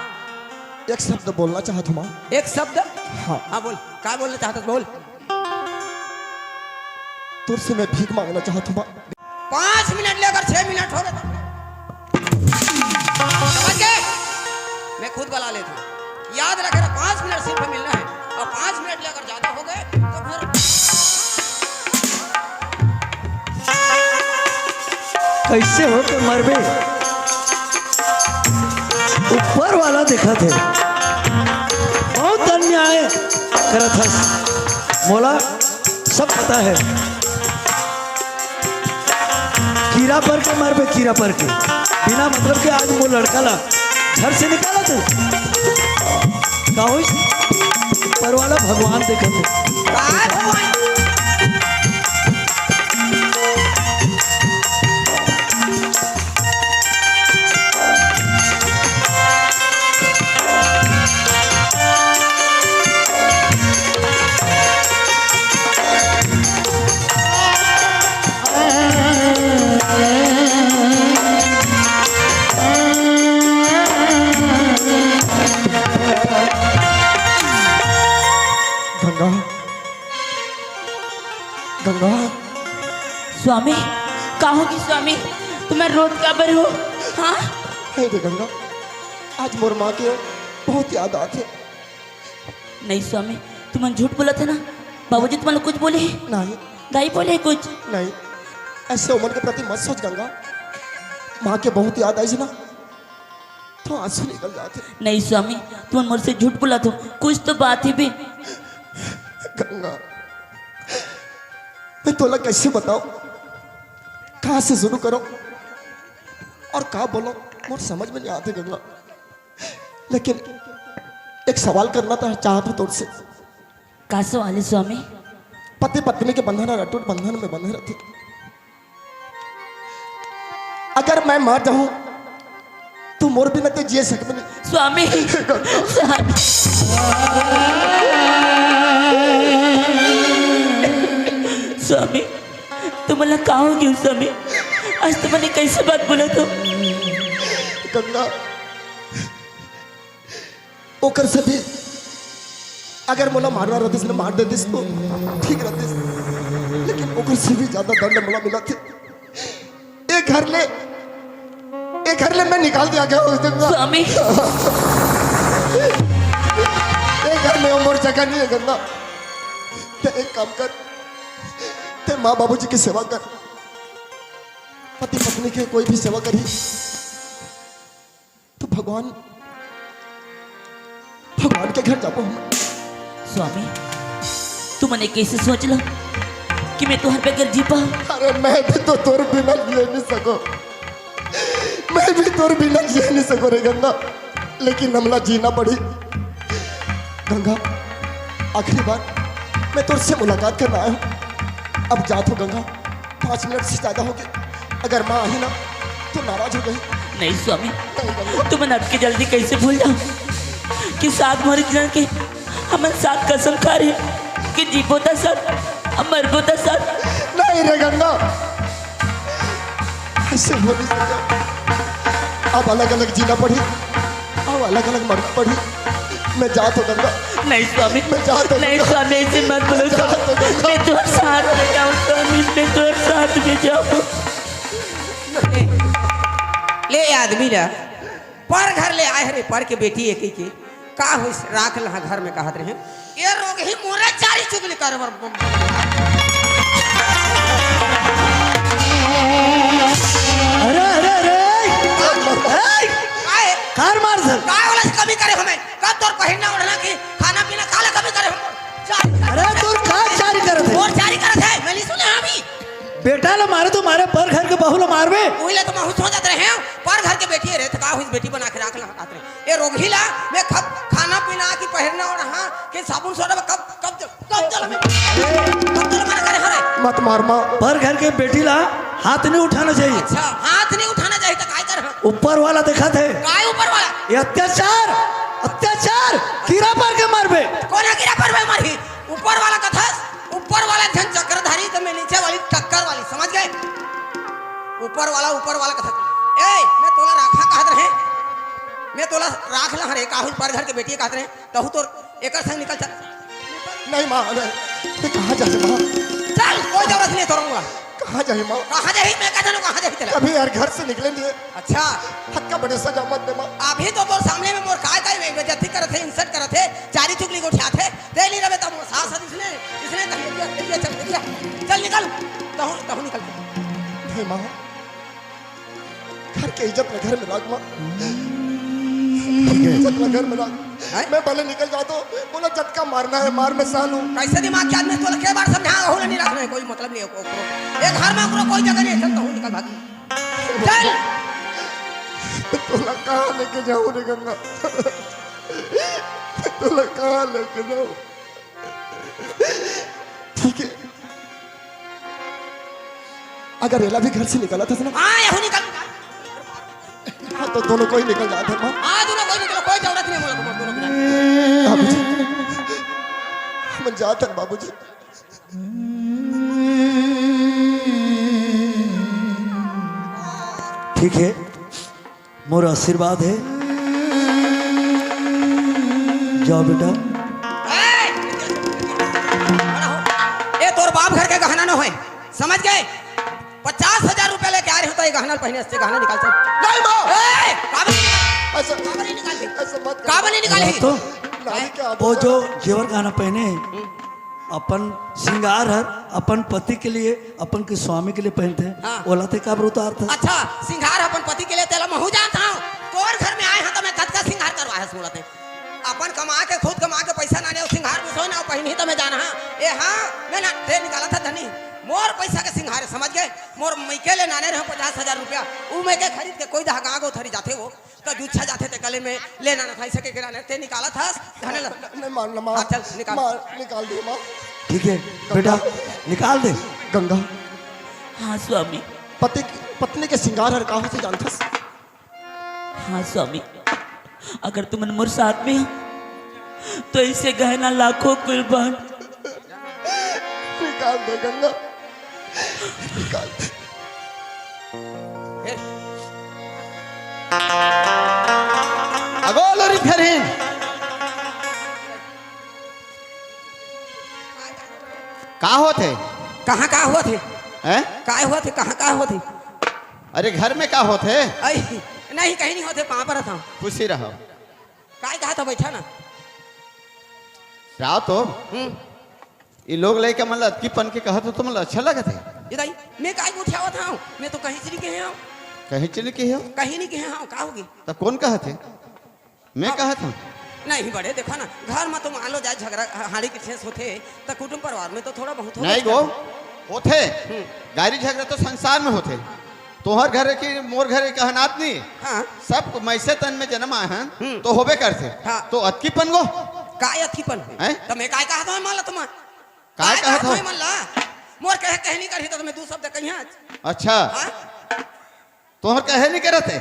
एक शब्द बोलना चाहत हूँ माँ। एक शब्द? हाँ। हाँ, बोल, का बोलना चाहत हस, बोल। तोर से मैं भीख मांगना चाहत हूँ माँ। पाँच मिनट ले अगर छह मिनट हो गए तो समझ गए? मैं खुद बला लेता हूँ। याद रखे ना, पाँच मिनट सिर्फ मिलना है, और पाँच मिनट ले अगर ज्यादा हो गए तो फिर कैसे हो के मरबे? ऊपर वाला देखत हे, बहुत अन्याय करत हस, मोला सब पता है। कीरा पर के मरबे, कीरा पर के। बिना मतलब के आज वो लड़का ला घर से निकालत हे। का होइस? ऊपर वाला भगवान देखत हे। काय भगवान? स्वामी, का होगे स्वामी? तुमन रोत काबर हो? हाँ? हे रे गंगा, आज मोर माँ के बहुत याद आथे। नहीं स्वामी, तुमन झूठ बोलत हे ना। बाबूजी तुमन ला कुछ बोले हे? नहीं। दाई बोले हे कुछ? नहीं। ऐसे ओमन के प्रति मत सोच गंगा। माँ के बहुत याद आइस ना, तो आंसू निकल जाथे। नहीं स्वामी, तुमन मोर से झूठ बोलत हो, कुछ तो बात हे बे। गंगा, मैं तोला कैसे बताऊं, कहाँ से शुरू करूं और का बोलूं, मोर समझ में नहीं आथे गंगा। लेकिन एक सवाल करना था, चाहत हूँ तोर से। का सवाल हे स्वामी? पति पत्नी के बंधन ह अटूट बंधन में बंधे रहिथे। अगर मैं मर जाहूं, तो मोर बिना ते जिए सकबे नहीं। स्वामी, स्वामी, स्वामी, तुमन ला का होगे स्वामी? आज तुमन ए कैसे बात बोलत हो? गंगा, ओकर से भी अगर मोला मारना रहतिस ना, मार देतिस तो ठीक रहतिस, लेकिन ओकर से भी ज्यादा दंड मोला मिलथे। ए घर ले, ए घर ले मैं निकाल दिया गया हूँ उस दिन ना। स्वामी। ए घर में मोर जगह नहीं हे गंगा। ते एक काम कर, ते माँ बाबूजी की सेवा कर, पति पत्नी के कोई भी सेवा करी तो भगवान, भगवान के घर जाबो हम। स्वामी, तुमन ए कैसे सोच ला कि मैं तुहर बगैर जी पाहूं? अरे मैं भी तो तोर बिना जिए नहीं सको, मैं भी तोर बिना जिए नहीं सको रे गंगा, लेकिन हमला जीना पड़ी। गंगा, आखिरी बार मैं तोर से मुलाकात करना आया हूँ, अब जात हूँ गंगा। पाँच मिनट से ज्यादा होगे। अगर माँ आही ना तो नाराज हो जाही। नहीं स्वामी, नहीं गंगा। तुमन अतके जल्दी कैसे भूल जाओ कि सात महीना के हमन साथ कसम खा रहे कि जीबो त साथ, मरबो त साथ। नहीं रे गंगा, ऐसे हो नहीं सकता। अब अलग अलग जीना पड़ी, अब अलग अलग मरना पड़ी। मैं जात हूँ गंगा। नहीं स्वामी, मैं जात हूँ नहीं गंगा। स्वामी, ऐसे मत बोलो स्वामी। मैं तोर साथ में जाऊँ स्वामी, मैं तोर साथ में जाऊँ। ले, ले आदमी ला, पर घर ले आए हरे, पर के बेटी ए कहिके, का होइस, राख लहा घर में कहत रहे। ए रोगही मोरे चारी चुगली करे बर। अरे, अरे, अरे! ए! काय? कार मार सर। काय वाला से कमी करे हमें? कब तोर पहिरना ओढ़ना की, खाना पीना काला कमी करे हम? चारी। अरे, तोर का चारी करत हे? मोर चारी करत हे, मैं नहीं सुने अभी। बेटा ला मारे तो मारे, पर घर के बहू ला मारबे? उही ला तो महूँ सोचत रहे हूँ, पर घर के बेटी रहे, तो का होइस, बेटी बना के राख ला, कहत रहे। ए रोगही ला, मैं खप-, खाना पीना की पहिरना ओढ़ना, के साबुन सोडा कब, कब, कब चला मैं? कब चला मना करे हरे? मत मार माँ। पर घर के बेटी ला हाथ नहीं उठाना चाहिए। अच्छा, हाथ नहीं उठाना चाहिए तो काय कर? ऊपर वाला देखत हे। काय ऊपर वाला? ये अत्याचार, अत्याचार, कीरा पर के मारबे। कोन हे कीरा पर के मारही? ऊपर वाला कथस, ऊपर वाला झन चक्रधारी तो मैं नीचे वाली टक्कर वाली, समझ गए? ऊपर वाला, ऊपर वाला कथस। ए, मैं तोला राखा कहत रहे, मैं तोला राख ला हरे, काहू पर घर के बेटी कहत रहे, तहू तोर एकर संग निकल चल। नहीं माँ, नहीं। ते कहाँ जाथे माँ? चल, कोई जरूरत नहीं तोर मोला। कहाँ जाही माँ? कहाँ जाही? मैं का जानूँ कहाँ जाही तेला? अभी यार घर से निकले नहीं है। अच्छा। हक्का बड़े सजा मत दे माँ। अभी तो तोर सामने में मोर काय काय बे-, बेइज्जती करत हे, insult करत हे, चारी चुगली गोठियात हे, ते नहीं रहे तो मोर सास हर इसने, इसने कही, "ये, ये चल, ये चल, चल निकल।" तहूँ, तहूँ निकल। नहीं माँ, घर के इज्जत ला घर में राख माँ। ठीक है। इज्जत ला घर में राख। हैं? मैं भले निकल जात हूँ, मोला जतका मारना हे, मार, मैं सहलूँ। कैसे दिमाग के आदमी, तोला के बार समझा, ओहू ला नहीं राखना हे, कोई मतलब नहीं हे ओकरो। ए घर में ओकरो कोई जगह नहीं हे, चल तहूँ निकल भाग। चल। तोला कहाँ लेके जाऊँ रे गंगा? तोला कहाँ लेके जाऊँ? ठीक है, अगर एला भी घर से निकालत हस ना, हाँ, यहू निकल। हाँ, तो दोनों कोई निकल जात हे माँ। हाँ, दोनों कोई निकलो, कोई जरूरत नहीं हे मोला, दोनों के। बाबूजी, हम जात हन बाबूजी। ठीक है, मोर आशीर्वाद हे। जाओ बेटा। ए, ए, तोर बाप घर के गहना न होय, समझ गए? पचास हजार रुपया लेके आ रहे हो तो ये गहना पहने, अच्छे गहना निकाल, चल। नहीं माँ। ए, काबर नहीं निकाल-, ऐसा, काबर नहीं निकाल दी? ऐसा मत कर। काबर नहीं निकाल दी? तो नानी के वो जो जेवर गहना पहने, अपन श्रृंगार हर अपन पति के लिए, अपन के स्वामी के लिए पहनते हैं, हाँ। ओला ते काबर उतारत हस? अच्छा, श्रृंगार अपन पति के लिए तेला महू जानत हंव। तोर घर में आए हंव त मैं कतका श्रृंगार करवाए हंव, सुनत हंव। अपन कमा के, खुद कमा के पैसा नाने अउ श्रृंगार कुछ होय ना, पहिनही त मैं जानहूं। ए हाँ, मैं ना, ते निकालत हस धनी, मोर पैसा के श्रृंगार हे, समझ गए? मोर मइके ले नाने रहे पचास हजार रुपया, उ मइके खरीद के कोई दहा गाँव गोथरी जाथे वो, त जुच्छा जाथे ते गले में, ले ना, ना, ऐसे के गिरा ने, ते निकालत हस, धने ल। नहीं, मार ना, मार। हाँ, चल, निकाल। मार, निकाल दे, माँ। ठीक है, बेटा, निकाल दे। गंगा। हाँ, स्वामी। पति की, पत्नी के श्रृंगार हर का होथे जानथस? हाँ स्वामी, अगर तुमन मोर साथ में हो, तो ऐसे गहना लाखों कुर्बान। निकाल दे गंगा, निकाल दे। अगो लोरी फेरहिन। का होथे? कहाँ का होथे? हैं? काय होथे? कहाँ का होथे? अरे घर में का होथे? अई, नहीं, कहीं नहीं होथे, पाँव परत हंव। खुशी रहो। काय कहा था, बैठा ना। राव तो, हम्म। ये लोग लइका मन ला अतकीपन के कहत हो, तुमन ला अच्छा लगत हे? ये दाई, मैं काय गोठियावत हंव? मैं तो कहीं से नहीं कहे हंव। कहीं से नहीं कहे हो? कहीं नहीं कहे हंव, का होगे? त कौन कहत हे? मैं हाँ। कहत हंव। नहीं बड़े, देखो ना, घर में तो मान लो जाए झगड़ा, हाड़ी के ठेस होथे, त कुटुंब परिवार में तो थोड़ा बहुत होबे नहीं गो, करथे। होथे। हम्म। गारी झगड़ा तो संसार में होथे। तोहर घर के, मोर घर के कहनात नहीं। हाँ। सब मैसे तन में जन्म आए हन, हम्म। तो होबे करथे। हाँ। तो अतकीपन गो। काय अतकीपन? हैं? त मैं काय कहत हंव, मान ला तुम? काय काय कहत कहत हो? हंव, मान ला? मोर कहे, कहे नहीं करही, त मैं दू शब्द कहिहां। अच्छा। हाँ? तोहर कहे नहीं करत हे?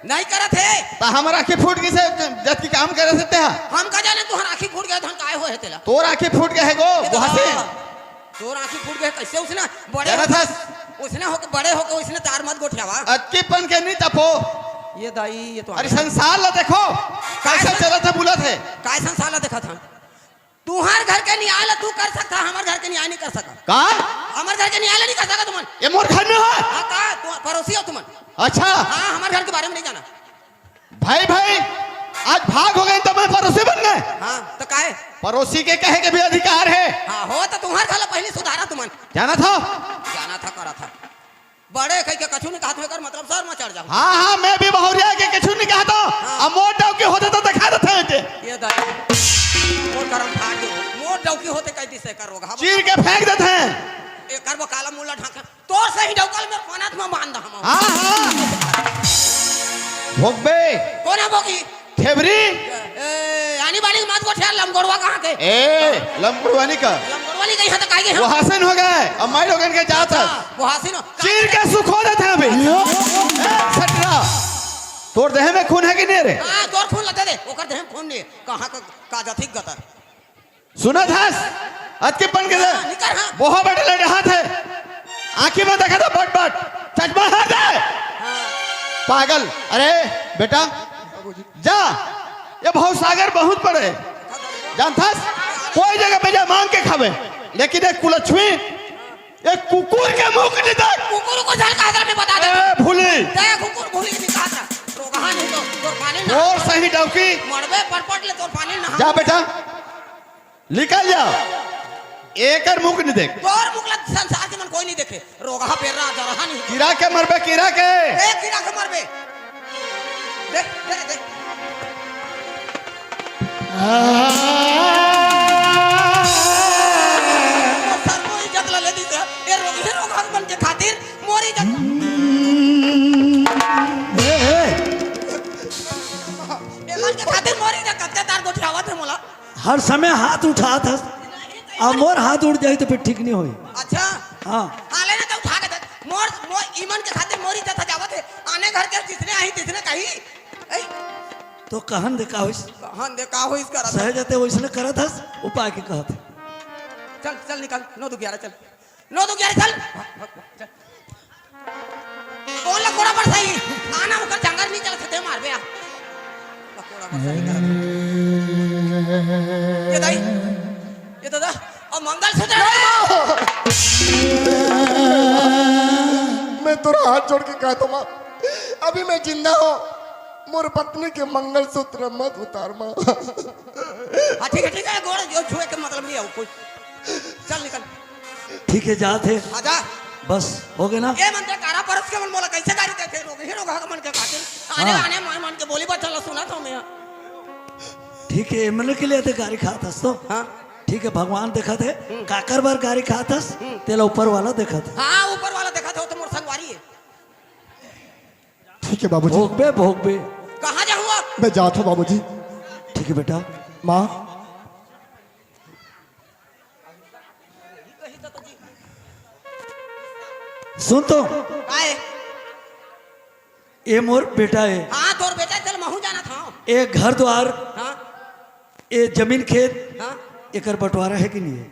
नहीं करत हे। त हमर आँखी फूट गिस हे, जतकी काम करत हे तेहा। हम का जाने तोहर आँखी फूट गे, धन काय होय हे तेला? तोर आँखी फूट गे हे गो, ये तो बुहासिन। हाँ। तोर आँखी फूट गे, कैसे उसने बड़े जानत होके, हस? उसने होके, बड़े होके उसने तार मत गोठियावा। अतकीपन के नहीं तपो। ये दाई, ये तो अरे आगे। संसार ला देखो, काय कैसे सं-, चलत हे, बुलत हे। काय संसार ला देखत हंव? तुंहर घर के नियाय ला तू कर सकथा, हमर घर के नियाय नहीं कर सकव। का? हमर घर के नियाय ला नहीं कर सकव तुमन। ये मोर घर में हो? हाँ, का? तू पड़ोसी हो तुमन। अच्छा। हाँ, हमर घर के बारे में नहीं जाना। भाई, भाई, आज भाग हो गए त मैं पड़ोसी बन गए? हाँ, त काहे? पड़ोसी के कहे के भी अधिकार हे। हाँ, हो त तुंहर घर ला पहिली सुधारा तुमन। जानत हो? जानत हंव, करत हंव। बड़े कहिके कछु नहीं कहत हंव, एकर मतलब सर में चढ़ जाहूं। हाँ, हाँ, मैं भी बहुरिया के कछु नहीं कहत हंव। हाँ। अब मोर डौकी होथे त देखा देथे एके। ये दाई, मोर करम फाड़ दे। मोर डौकी होथे कह दिस एकर रोगहा। चीर के फेंक देथे। एकर वो काला मुंह ला ढांक। तोर सही डौका ल मैं पनत में बांध दहूं। हाँ, हाँ। भोगबे। कोन हे भोगी? खेबरी। ए, आनी बानी मत गोठिया, लमगोड़वा कहाँ के? ए, लमगोड़वा नहीं का? लमगोड़वा नहीं गई है तो काहे गई है? वो हसन हो गए, अब माई लोगन के जात है। अच्छा, वो हसन हो। चीर के सुखो देथे अभी। अच्छा। ए, छटरा। तोर देह में खून है कि नहीं रे? हाँ, तोर खून लते दे, ओकर देह में खून नहीं है। कहाँ का, का जाति गतर? सुनत हस? अतकीपन के हाँ, निकर, हाँ। बोहा बेटा ले डहात हे। आँखी में देखा था बट बट। चश्मा हर दे। हाँ। पागल। अरे बेटा, जा। ये भवसागर बहुत बड़े। जानत हस? कोई जगह पे जा मांग के खावे। लेकिन एक कुलछवी, एक कुकुर के मुंह के नहीं देख। कुकुर को झलका दे, मैं बता दे। ए, भूली। दे कुकुर भूली के निकाल दे। रोगहा नहीं तो, तोर पानी ना। और सही डौकी। मरबे पटपट ले तोर पानी ना। जा बेटा। निकल जा, एकर मुख नहीं देख। तोर मुख ला संसार के मन कोई नहीं देखे। रोगहा बेर्रा जरहा नहीं। कीरा के मरबे, कीरा के। ए, कीरा के मरबे। देख, देख, देख। आ। सर को इज्जत ला ले दी तो, ए रो-, ए रोगहा मन के खातिर मोर इज्जत। ए, ए। ए मन के खातिर मोर इज्जत, कत्ते तार गोठियावत हे मोला। हर समय हाथ उठात हस, अब मोर हाथ उठ जाही त फिर ठीक नहीं होही। अच्छा। हाँ। हाँ, ले ना तो उठा के दे। मोर, मोर ईमन के खातिर मोर इज्जत जावत हे। आने घर के जिसने आही, तिसने कही। ए? तो कहन दे का होइस? कहन दे का होइस करत हे? सहज ते वइसने करत हस, उपाय के कहत हे। चल, चल निकल, नौ दू ग्यारह चल। नौ दू ग्यारह चल। कोन ला कोड़ा बरसाही? आना ओकर जंगल नहीं चलत हे, मारबे आ। ला कोड़ा बरसाही करत हे। ये दाई, ये दादा, अब मंगलसूत्र। तोर हाथ जोड़ के कहत हों माँ, अभी मैं जिंदा हों, मोर पत्नी के मंगलसूत्र मत उतार माँ। हाँ, ठीक है, ठीक है, गोड़ जो छुए के मतलब नहीं है कोई। चल निकल। ठीक है, जात हे। आजा। बस, हो गए ना? ये मन के कारा परस के मन मोला कैसे गारी देथे लोग, ही लोग हक मन के खातिर। आने, हाँ। आने, मन, मन के बोली बचल सुनत हों मैं। ठीक है, एमन के लिए ते गारी खात हस तो। हाँ। ठीक है, भगवान देखत हे, हम्म। काकर बर गारी खात हस, हम्म। तेला ऊपर वाला देखत हे। हाँ, ऊपर वाला देखत हे, वो तो मोर संगवारी है। ठीक है बाबूजी। भोगबे, भोगबे। कहाँ जाहूँ अब? मैं जात हों बाबूजी। ठीक है बेटा। माँ। सुन तो। काय? ये मोर बेटा है। हाँ, तोर बेटा, चल महूँ जानत हों। ये घर द्वार, हाँ। ये जमीन खेत, हाँ। एकर बंटवारा है कि नहीं है?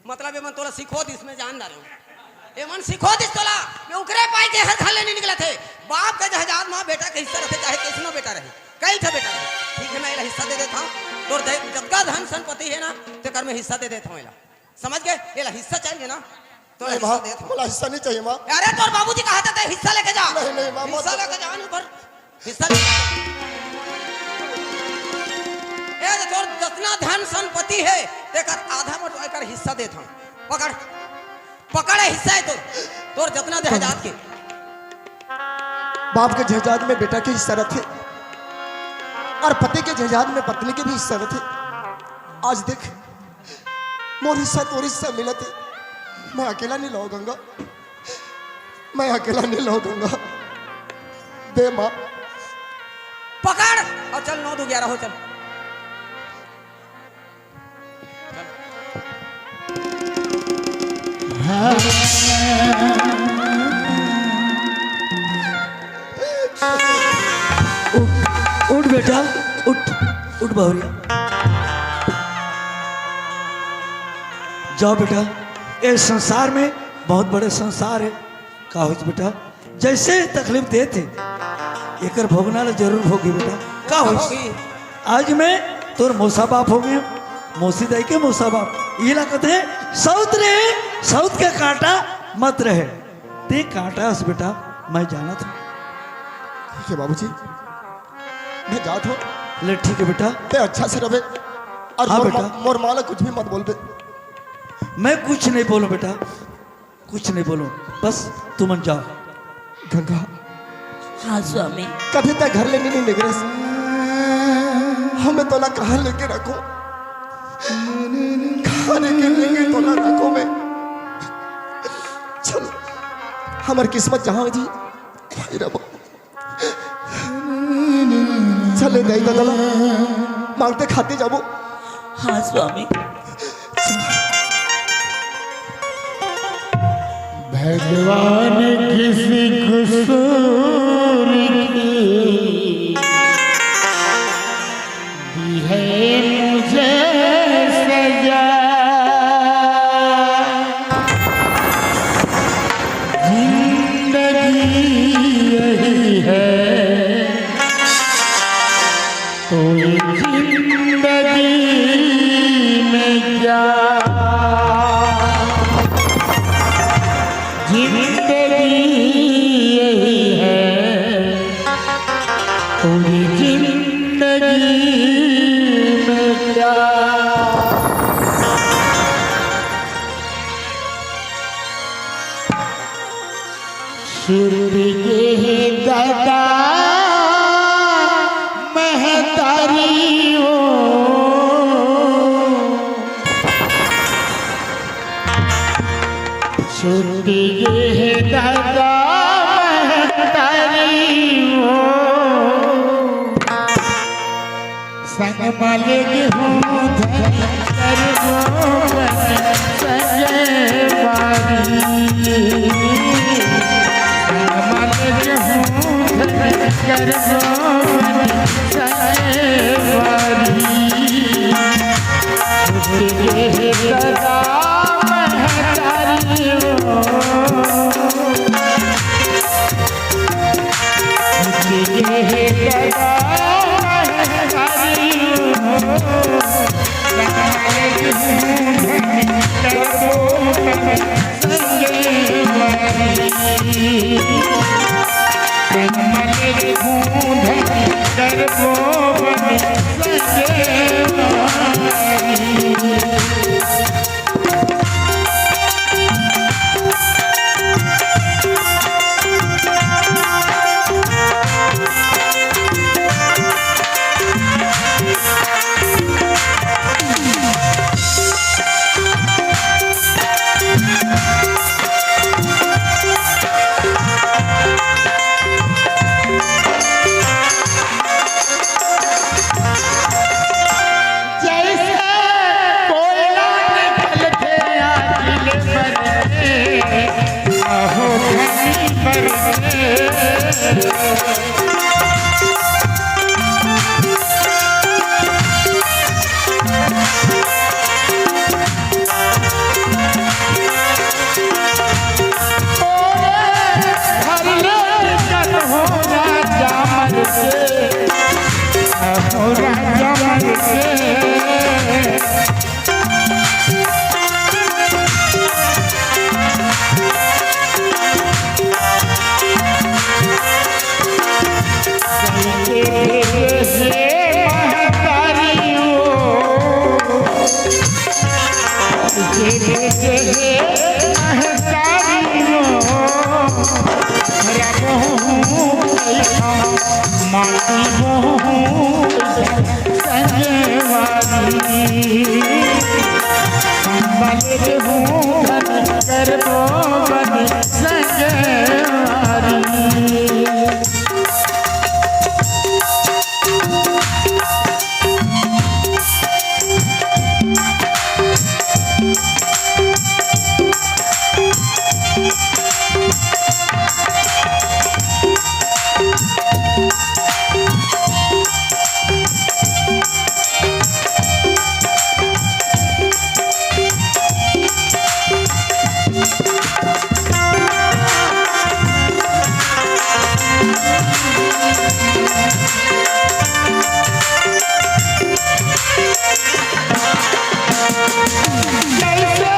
मतलब, एमन तोला सिखो दिस, मैं जान डारेंव। एमन सिखो दिस तोला, मैं उकरे पाई के हर घर ले नहीं निकलत हे। बाप के जायदाद मा बेटा के हिस्सा रथे, चाहे कइसनो बेटा रहे, कई ठा बेटा रहे। ठीक है, मैं एला हिस्सा दे देत हों। तोर दे-, जतका धन संपत्ति है ना, तेकर मैं हिस्सा दे देत हों एला। समझ गए? एला हिस्सा चाहिए ना, तो नहीं हिस्सा माँ, देत हों। मोला हिस्सा नहीं चाहिए माँ। अरे, तोर बाबूजी कहा था, ते हिस्सा लेके जा। नहीं, नहीं माँ, हिस्सा मत। लेके जा, नहीं पर हिस्सा ले। ए, तो तोर जतना धन संपत्ति है, तेकर आधा बंटवा कर हिस्सा देत हों। पकड़, पकड़, ये हिस्सा है तोर, तोर जतना जायदाद के। बाप के जायदाद में बेटा के हिस्सा रथे, और पति के जायदाद में पत्नी के भी हिस्सा रथे। आज देख, मोर हिस्सा तोर हिस्सा मिलत हे, मैं अकेला नहीं लव गंगा, मैं अकेला नहीं लव गंगा। दे माँ। पकड़ और चल, नौ दो ग्यारह हो, चल। उठ, उठ बेटा, उठ, उठ बहुरिया। जाओ बेटा, ये संसार में बहुत बड़े संसार है। का होइस बेटा, जैसे तकलीफ देत हे, एकर भोगना ला जरूर भोगी बेटा। का होइस? भोगी। आज मैं तोर मौसा बाप हो गया, मौसी दाई के मौसा बाप। ये ला कहते हैं, सौत रहे, सौत के कांटा मत रहे। ते कांटा हस बेटा, मैं जानत हों। ठीक है बाबूजी, मैं जात हों। ले ठीक है बेटा। ते अच्छा से रहे। और हाँ मोर बेटा। मा-, मोर माँ ला कुछ भी मत बोलबे। मैं कुछ नहीं बोलूँ बेटा, कुछ नहीं बोलूँ, बस तुमन जाओ। गंगा। हाँ स्वामी। कभी ते घर ले नहीं निकलेस, हमें तोला कहाँ लेके रखों? खाने के लिए तोला रखों मैं। चल, हमर किस्मत जहाँ जी, वहीं रहो। चले दाई ददा ला मांगते खाते जाबो। हाँ स्वामी। भगवान किसी कसूर की दी है मुझे सजा। जिंदगी यही है, तो ये जिंदगी में क्या, जिंदगी यही है, पूरी जिंदगी में क्या। सुर के दादा महतारी हो, सुर के दादा महतारी हो। संग मलग हूँ धन कर मोहन संग बारी। संग मलग हूँ धन कर मोहन संग बारी। छुट गए दादा महतारी हो। कमल धूंध करबो बन सकेवारी। जैसे कोयला निकलथे आँखी ले बर के, आहो घनी बर के। तोरे घर ले निकल हो राजा मर के, हो राजा मर के। जैसे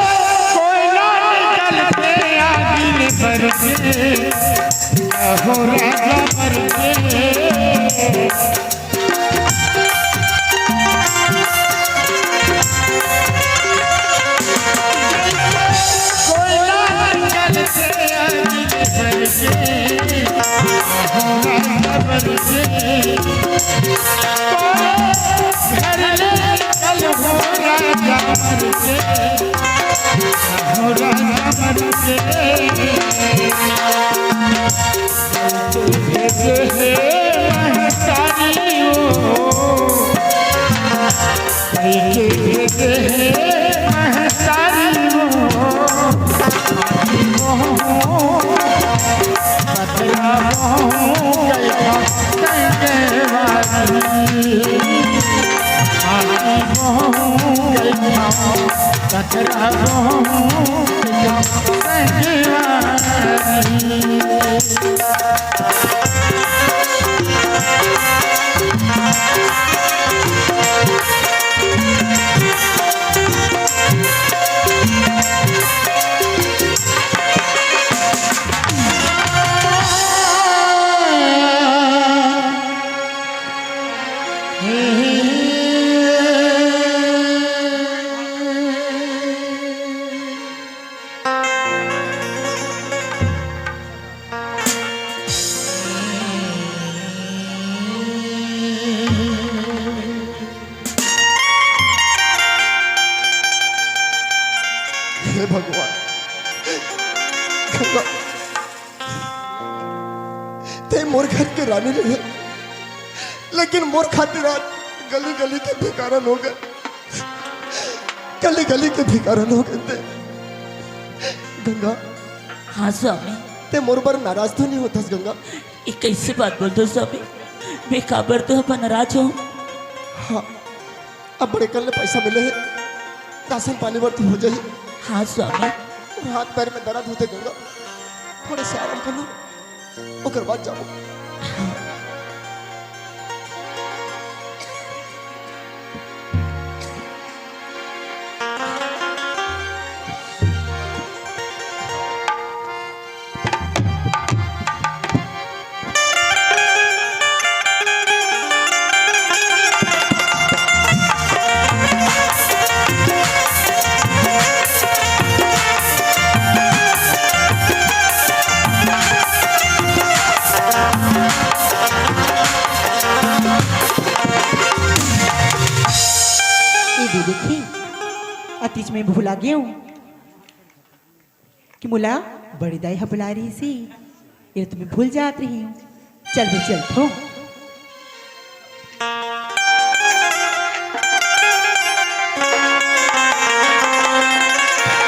कोयला निकलथे आगी ले बर के, अहो राजा बर के। कोयला निकलथे आगी ले बर के, अहो राजा बर के। घर ले निकल हो राजा बर के, हो राजा बर के। भेजे हे महतारी ओ, कइके भेजे हे महतारी ओ, पथरा बहू गई संगे वाली। आगी बहू गई पथरा बहू गई संगे वाली। हे भगवान, गंगा, तैं मोर घर के रानी रहे, लेकिन मोर खातिर आज गली गली के भिखारन हो गे, गली गली के भिखारन हो गे तैं। गंगा, हाँ स्वामी। तैं मोर बर नाराज तो नहीं होथस गंगा? ये कइसे बात बोलथो स्वामी? मैं काबर तो अपन नाराज हूँ? हाँ, अब बड़े कन ले पैसा मिले हे, राशन पानी बर तो हो जाही। हाँ स्वामी। अउ हाथ पैर में दर्द होथे गंगा, थोड़े से आराम कर लो, ओकर बाद जाबो। देखी, अतिच में भुला गेंव कि मोला बड़े दाई ह बुलाय रहिस हे, ये तो मैं भूल जात रहिंव। चल बे, चलथों।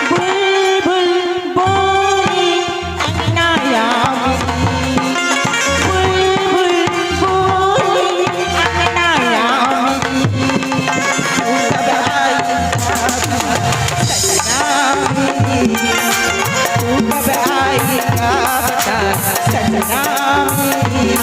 बुलबुल बोले अंगना आमिनी, बुलबुल बोले अंगना आमिनी, तू कब आएगा सजना आमिनी, तू कब आएगा बता सजना आमिनी।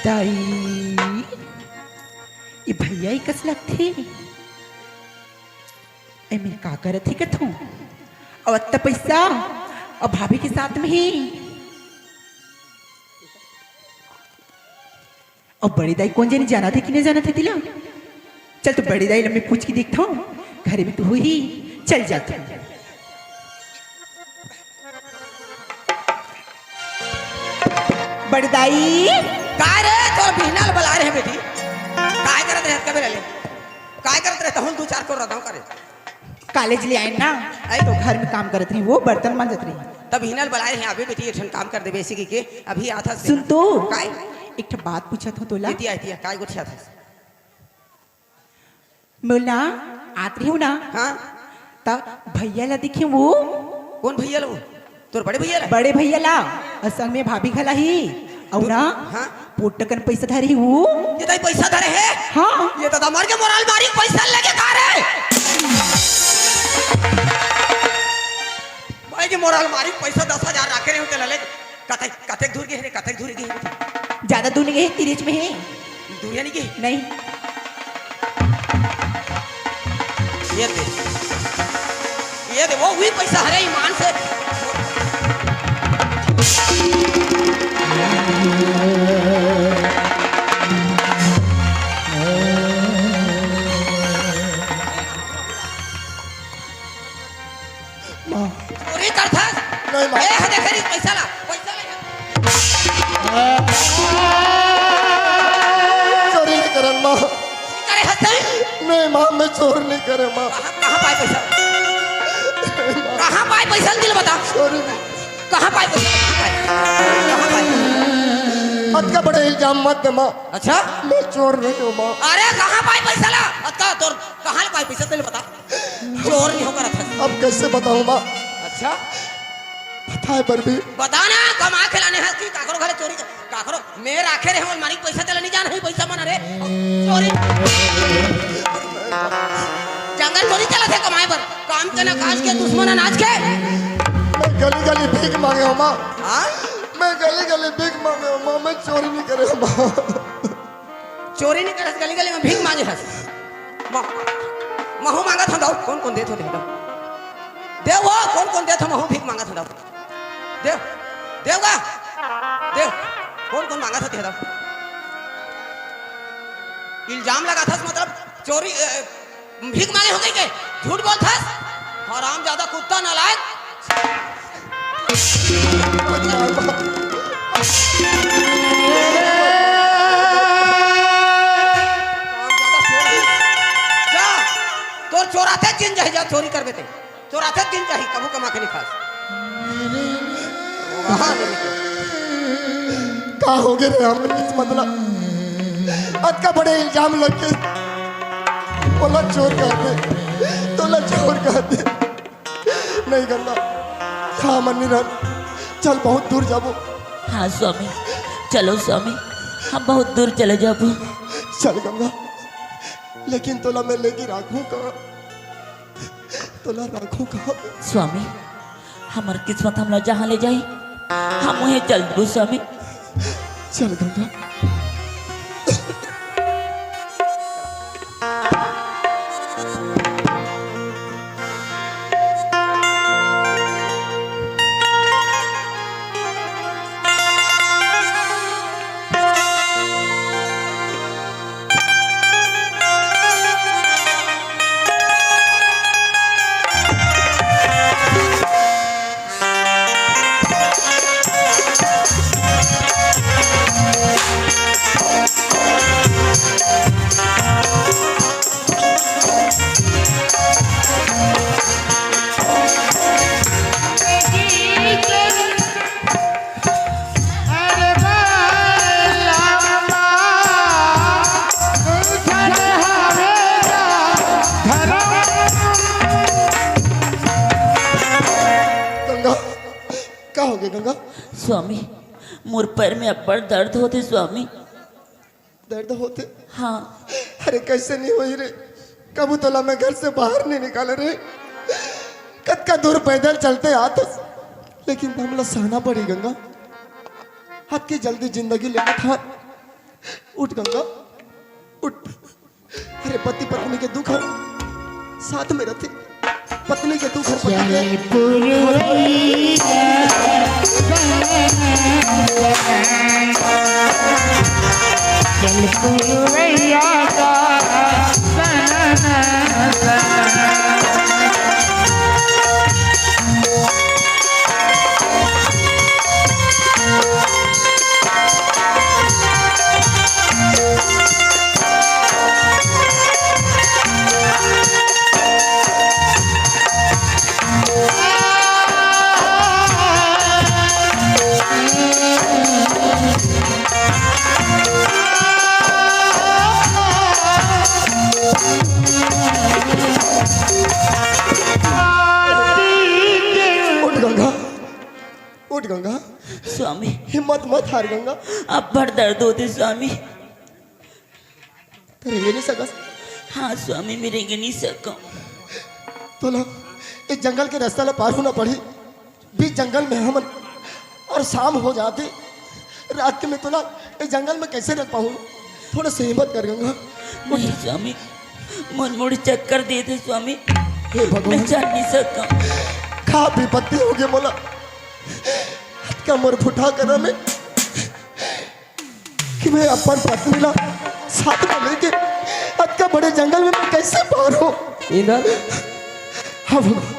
दाई, ये भैया ही कस लगथे। ए, मैं का करत ही कथों? अउ अत्ता पैसा अउ भाभी के साथ में ही। अउ बड़े दाई कोन जनी जानत हे कि नहीं जानत हे तिला? चल तो बड़े दाई ल मैं पूछ के देखथों, घरे में तो होही, चल जाथों। बड़े दाई। काय रे, तोर बिहना ल बलाय रहेंव बेटी। काय करत रहे कबे ले? काय करत रहे? तहूँ दू चार को रदाव करे। कॉलेज ले आए ना, आए तो घर में काम करत रही, वो बर्तन मांजत रही। तब बिहना ल बलाय रहेंव, अभी बेटी एक ठन काम कर देबे, इसी के, के अभी आथा से सुन ना। तो, काय? एक ठो बात पूछत हों तोला। एती आ, एती आ, काय गोठियाथस? मैं ना आत रही हूँ ना। हाँ। त भैया ला देखे वो। कोन भैया ला वो? तोर बड़े भैया ला? बड़े भैया ला। अउ संग में भाभी घला ही। अउ ना, हाँ। पोटकन पैसा धरे ही वो। ये दाई पैसा धरे हे? हाँ। ये दादा मर के मोराल मारी पैसा लेके का रे? भाई के मोराल मारी पैसा दस हजार राखे रहे हो तेला ले। कतेक, कतेक दूर गे हे रे, कतेक दूर गे हे? ज्यादा दूर नहीं गे हे, तिरेच में हे। दूरिया नहीं गे हे? नहीं। ये दे, ये दे, वो भी पैसा हरे ईमान से। माँ। चोरी करथस? नहीं, माँ। ए, ह देखे रे, पैसा ला, पैसा ला। चोरी नहीं करन, माँ। करे हस तैं? नहीं, माँ, मैं चोर नहीं करे, माँ। कहाँ, कहाँ पाए पैसा? कहाँ पाए पैसा, दिल बता। चोरी नहीं। कहाँ पाए पैसा? कहाँ पाए? कहाँ पाए? अतका बड़े इल्जाम मत दे, माँ। अच्छा? मैं चोर नहीं हूँ, माँ। अरे, कहाँ पाए पैसा ला? अतका तोर कहाँ ले पाए पैसा, दिल बता। चोर नहीं हो करत हस। अब कैसे बताऊं, माँ? अच्छा? बताए बर भी। बता ना, कमा के लाने हस कि काकरो घरे चोरी कर, काकरो मैं राखे रहे हूँ, अलमारी के पैसा तेला नहीं जान है, पैसा मन रे। चोरी। जंगल चोरी चलत हे कमाए बर। काम के ना काज के, दुश्मन अनाज के। मैं गली गली भीख मांगे हो माँ। हाँ? मैं गली गली भीख मांगे हो माँ, मैं चोरी नहीं करे हो माँ। चोरी नहीं करे, गली गली में भीख मांगे हस। म-, महू मांगत हंव दाऊ, कोन कोन देत हो दे दाऊ। देव हो, कोन कोन देत हो, महू भीख मांगत हंव दाऊ। देव, देव गा, देव, कोन कोन मांगत हो दे दाऊ। इल्जाम लगाथस मतलब चोरी, अ, भीख मांगे हो कहिके झूठ बोलथस? हरामजादा कुत्ता नालायक। हरामजादा चोरी। जा, तोर चोराथे जिन जाही, जा चोरी करबे ते। चोराथे जिन जाही, कभू कमा के नहीं खास। वहाँ नहीं निकल। का हो गे रे हमर किस्मत ला? अतका बड़े इल्जाम लग के तोला चोर कहथे, तोला चोर कहथे। नहीं गंगा, यहाँ मन नहीं रहन। चल, बहुत दूर जाबो। हाँ स्वामी, चलो स्वामी, हम बहुत दूर चले जाबो। चल गंगा, लेकिन तोला मैं लेके राखूं कहाँ? तोला राखूं कहाँ? स्वामी, हमर किस्मत हमला जहाँ ले जाही, हम उहें चल देबो स्वामी। चल गंगा। गंगा, का हो गे गंगा? स्वामी, मोर पैर में अब्बड़ दर्द होथे स्वामी। दर्द होथे? हाँ। अरे, कैसे नहीं होही रे? कभू तोला मैं घर से बाहर नहीं निकाले रे। कतका दूर पैदल चलते आत हस, लेकिन हमला सहना पड़ी गंगा। अतकी जल्दी जिंदगी लेना था। उठ गंगा, उठ। अरे, पति पत्नी के दुख हर साथ में रथे। पत्नी के दुख हर पति के। उठ गंगा, उठ गंगा। स्वामी। हिम्मत मत हार गंगा। अब्बड़ दर्द होथे स्वामी। त रेंगे नहीं सकस? हाँ स्वामी, मैं रेंगे नहीं सकूँ। तोला ए जंगल के रास्ता ला पार होना पड़ी। बीच जंगल में हमन और शाम हो जाथे। रात के मैं तोला ए जंगल में कैसे रख पाऊँ? थोड़ा सा हिम्मत कर गंगा। नहीं स्वामी, मोर मुड़ी चक्कर देथे स्वामी। हे भगवान। मैं चल नहीं सकूँ। का विपत्ति हो गे मोला? अतका मोर फुटहा करा में कि मैं अपन पत्नी ला साथ में लेके अतका बड़े जंगल में मैं कैसे पार हों? इंदर। हाँ भगवान।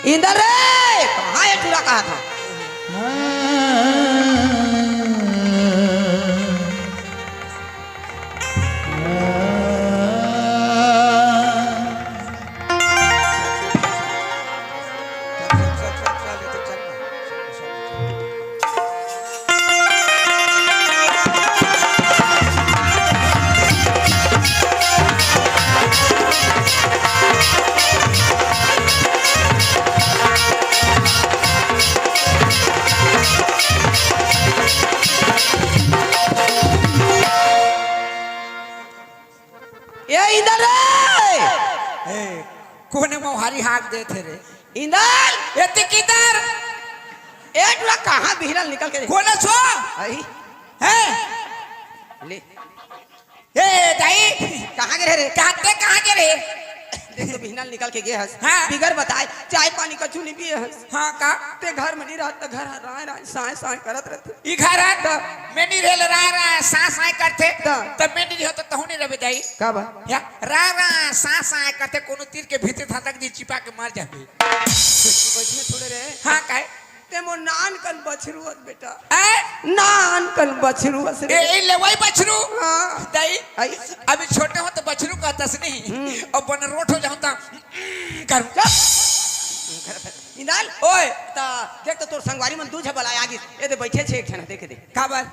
इंदर रे, कहाँ ये टूरा कहा था? ए, कोने मोहारी हाँक देथे रे? इंदल! एती किधर? ए टुरा कहाँ बिहनल निकल के? कोने सो? अही। हैं? ले। ए, दाई! कहाँ गे रहे रे? काते कहाँ गे रहे? देख तो बिहनल निकल के गे हस। हाँ। बिगर बताए चाय पानी कछु नहीं पिए हस। हाँ का? ते घर में नहीं रहत, घर राय राय साय साय करत रहत। ई घर है, त मैं नहीं रहे, राय राय साय साय करथे। त? त मैं नहीं रहे, त तहूँ नहीं रहे दाई। का बा? या, राय राय साय साय करथे, कोनो तीर के भीतर धधक दी, चिपा के मर जाबे। बैठने थोड़े रहे। हाँ, काहे? ते मोर नान कन बछरू हस बेटा। ए? नान कन बछरू हस रे। ए, ए लेवई बछरू? हाँ। दाई, आई। अभी छोटे हो त बछरू कहतस नहीं। हम्म। अब बनरोट हो जाहूँ त, हम्म, करूँ। चुप। इंदल। ओए। त देख तो तोर संगवारी मन दू झन बलाय आगिस। ए दे बैठे छे एक झन, देखे दे। काबर?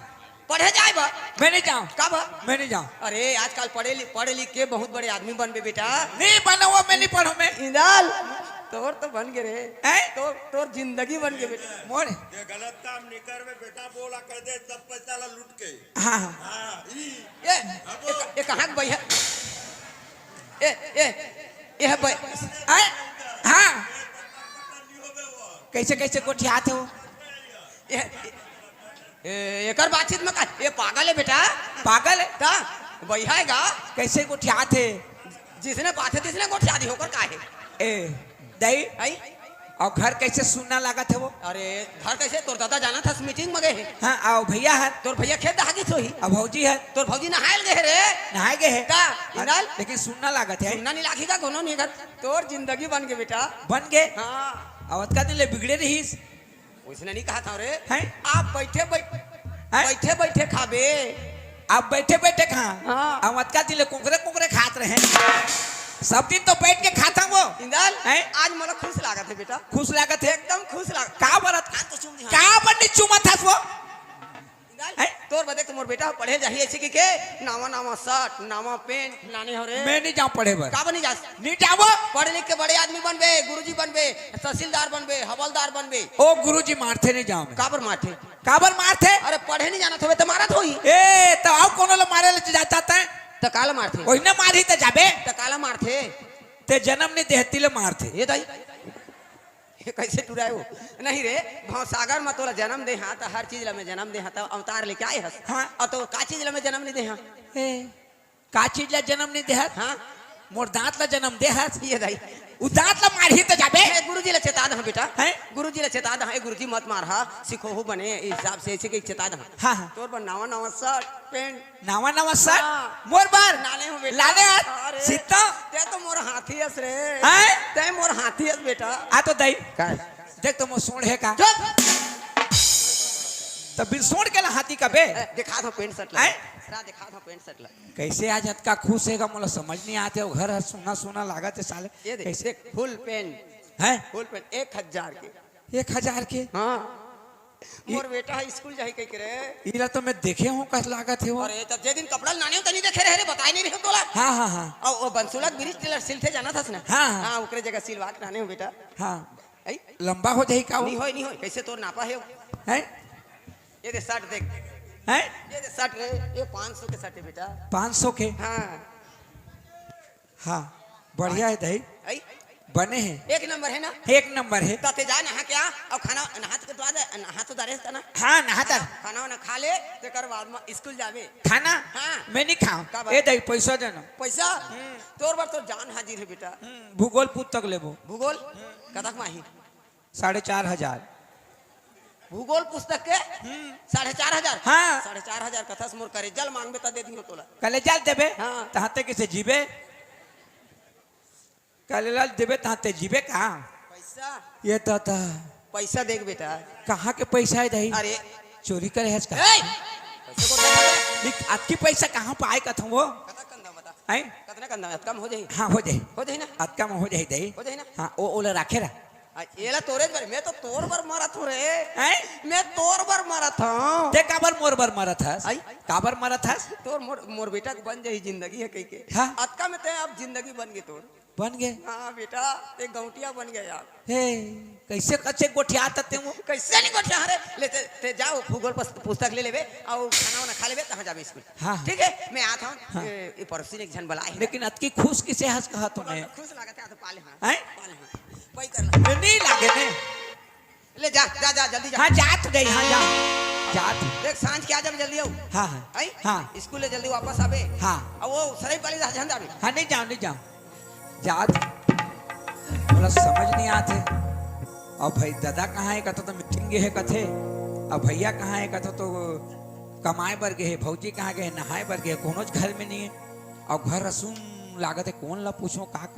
पढ़े जाए बर। मैं नहीं जाऊँ। काबर? मैं नहीं जाऊँ। अरे आजकल पढ़े लि-, पढ़ लिख के बहुत बड़े आदमी बनबे बेटा। नहीं बनो वो, मैं नहीं पढ़ूँ मैं। इंदल, तोर तो बन गे रे। हैं? तोर, तोर जिंदगी बन गे बेटा। मोर? ये गलत काम नहीं करबे बेटा, बोला कह दे सब पैसा ला लूट के। हाँ, हाँ। हाँ, ई। ए, अब ए, ए कहाँ के भैया? ए, ए, ए है भाई। आय? हाँ। कैसे, कैसे गोठियात हे वो? ए, ए, एकर बातचीत में का, ये पागल है बेटा। पागल है? ता, वही है गा। कैसे गोठियात हे? जिसने पाथे, तिसने गोठिया दी होकर का है? ए, दाई? आई? अउ घर कैसे सुन्ना लागत हे वो? अरे, घर कैसे? तोर दादा जानत हस मीटिंग में गे हे। हाँ, अउ भैया हर? तोर भैया खेत दहा गिस होही। अउ भौजी हर? तोर भौजी नहाय ल गे हे रे। नहाय गे हे? का? अरे, इंदल? लेकिन सुन्ना लागत हे। सुन्ना नहीं लागी का? कोनो नहीं घर। तोर जिंदगी बन गे बेटा। बन गे? हाँ। अउ अतका दिन ले बिगड़े रहिस। वैसने नहीं कहा था रे। हैं? आप बैठे बैठ-, हैं? बैठे बैठे खाबे। आप बैठे बैठे खा। हाँ। हम अतका दिन ले कुकरे कुकरे खात रहे। सब दिन तो बैठ के खाता वो। इंदल, हैं? आज मोला खुश लागत हे बेटा। खुश लागत हे? एकदम खुश लाग-, का बरत? हाथ तो चूम दे, हाँ। का बन्नी चूमत हस वो? इंदल, हैं? तोर बदे तो मोर बेटा पढ़े जाही ऐसे कि के नावा नावा शर्ट, नावा पैंट लाने हो रे। मैं नहीं जाऊँ पढ़े बर। का बनी जास? नहीं जावो। पढ़ लिख के बड़े आदमी बनबे, गुरुजी बनबे, तहसीलदार बनबे, हवलदार बनबे। ओ गुरुजी मारथे नहीं जाऊँ मैं। काबर मारथे? काबर मारथे? अरे पढ़े नहीं जानत होबे त मारत होही। ए, त अउ कोनो ल मारे ल जा-, जाता है? त काला मारथे? ओही न मारही त जाबे। त काला मारथे? ते जन्म नहीं देहती ल मारथे। ये दाई, ये कैसे टुराए हो? नहीं रे, भवसागर म तोला जन्म दे हाँ, त हर चीज ल मैं जन्म दे हाँ, त अवतार लेके आए हस। हाँ। अउ तो का चीज ल मैं जन्म नहीं दे हाँ? ए, का चीज ला जन्म नहीं देहत? हाँ। मोर दांत ला जन्म देहत। ये दाई। उ दांत ला मारही त जाबे। ए, गुरुजी ला चेता दहा बेटा। हैं? गुरुजी ला चेता दहा, ए गुरुजी मत मारहा, सिखोहू बने, ए हिसाब से ऐसे के चेता दहा। हाँ, हाँ। तोर बर नावा नावा शर्ट, पैंट। नावा नावा शर्ट? हाँ। मोर बर? लाने हो बेटा। लाने हस? अरे, सीता? ते तो मोर हाथी हस रे। हैं? ते मोर हाथी हस बेटा। आ तो दाई। का? देख तो मोर सोंड़ हे का? चुप। त बिन सोंड़ के ला हाथी कबे? ए, दिखा दो पैंट शर्ट ला। हैं? रा, दिखा दो पैंट शर्ट ला। कैसे आज अतका खुश हे गा, मोला समझ नहीं आते। वो घर हर सुना सुना लागत हे साले। ये देख, कैसे? देख, फुल पैंट। हैं? फुल पैंट, एक हजार के। एक हजार के? हाँ। ये मोर बेटा ह स्कूल जाही कहिके रे। इला तो मैं देखे हूँ, कस लागत हे वो। अरे, तब जे दिन कपड़ा लाने हो, तनी देखे रहे रे, बताए नहीं रहे तोला। हाँ, हाँ, हाँ। अउ वो बंसुला के ब्रिज टेलर सिलथे, जानत हस ना? हाँ, हाँ। हाँ, ओकरे जगह सिलवा के लाने हो बेटा। हाँ। ऐ? लंबा हो जाही का वो? नहीं होय, नहीं होय। कैसे तोर नापा हे वो? हैं? ये दे शर्ट देख। हैं? ये दे शर्ट रे, ये पाँच सौ के शर्ट हे बेटा। पाँच सौ के? हाँ। हाँ, बढ़िया हे दाई। ऐ? बने हे। एक नंबर हे ना? एक नंबर हे। त ते जा नहा के आ, अउ खाना, नहा के तो आ जा, नहा तो डारे हस ना? हाँ, नहा डारे। खाना वाना खा ले, तेकर बाद में स्कूल जाबे। खाना? हाँ। मैं नहीं खाऊँ। का बात? ए दाई, पैसा देना। पैसा? हम्म। तोर बर तोर जान हाजिर हे बेटा। हम्म, भूगोल पुस्तक लेबो। भूगोल? कतक माही? साढ़े चार हजार। भूगोल पुस्तक के? हम्म। साढ़े चार हजार? हाँ। साढ़े चार हजार कथस मोर करेजा ल मांगबे त दे दियो तोला। करेजा ल देबे? हाँ। तहां ते किसे जीबे? करेजा ल देबे तहां ते जीबे का? पैसा? ये तो था। पैसा देख बेटा। कहाँ के पैसा हे दाई? अरे। चोरी करे हस का? ए! पैसा को देख बे। निक-, अतकी पैसा कहाँ पाए कथों वो? कतक कंदा बता। हैं? कतना कंदा? अतका म हो जाही? हाँ, हो जाही। हो जाही ना? अतका म हो जाही दाई। हो जाही ना? हाँ, ओ, ओला राखे रहा। आ, एला तोरे बर, मैं तो तोर बर मरत हूँ रे। हैं? मैं तोर बर मरत हूँ। ते काबर मोर बर मरत हस? आई? काबर मरत हस? तोर मोर, मोर बेटा के बन जाही जिंदगी हे कहिके। हाँ। अतका में ते अब जिंदगी बन गे तोर। बन गे? हाँ बेटा, ते गौंटिया बन गे यार। हे, कइसे कच्चे गोठियात हस ते वो? कइसे नहीं गोठियात हँव रे? ले ते, ते जा वो भूगोल पस-, पुस्तक ले लेबे अउ खाना वाना खा लेबे, तहाँ जाबे स्कूल। हाँ। ठीक हे, मैं आत हूँ। हाँ। ए, ए पड़ोसी ने एक झन बलाए हे। लेकिन अतकी खुश कइसे हस कहत हँव मैं? खुश लागत हे, आ तो पाले हँव। हैं? पाले हँव। कोई कर ला। ए, नहीं लागे ने। ले जा, जा, जा, जल्दी जा। हाँ, जात रही, हाँ, जा। जात। देख, सांझ के आ जाबे, जल्दी आऊ। हाँ, हाँ। आई? हाँ। स्कूल ले जल्दी वापस आबे। हाँ। अब वो सरई पाली ला झन जाबे। हाँ, नहीं जाँव, नहीं जाँव। जात। मोला समझ नहीं आत हे। अब भाई, दादा कहाँ हे, कथे तो मीटिंग गे हे, कथे। अब भैया कहाँ हे, कथे तो कमाए बर गे हे, भौजी कहाँ गे हे, नहाए बर गे हे, कोनोच घर में नहीं हे। अब घर सुन लागत हे, कोन ला पूछों, का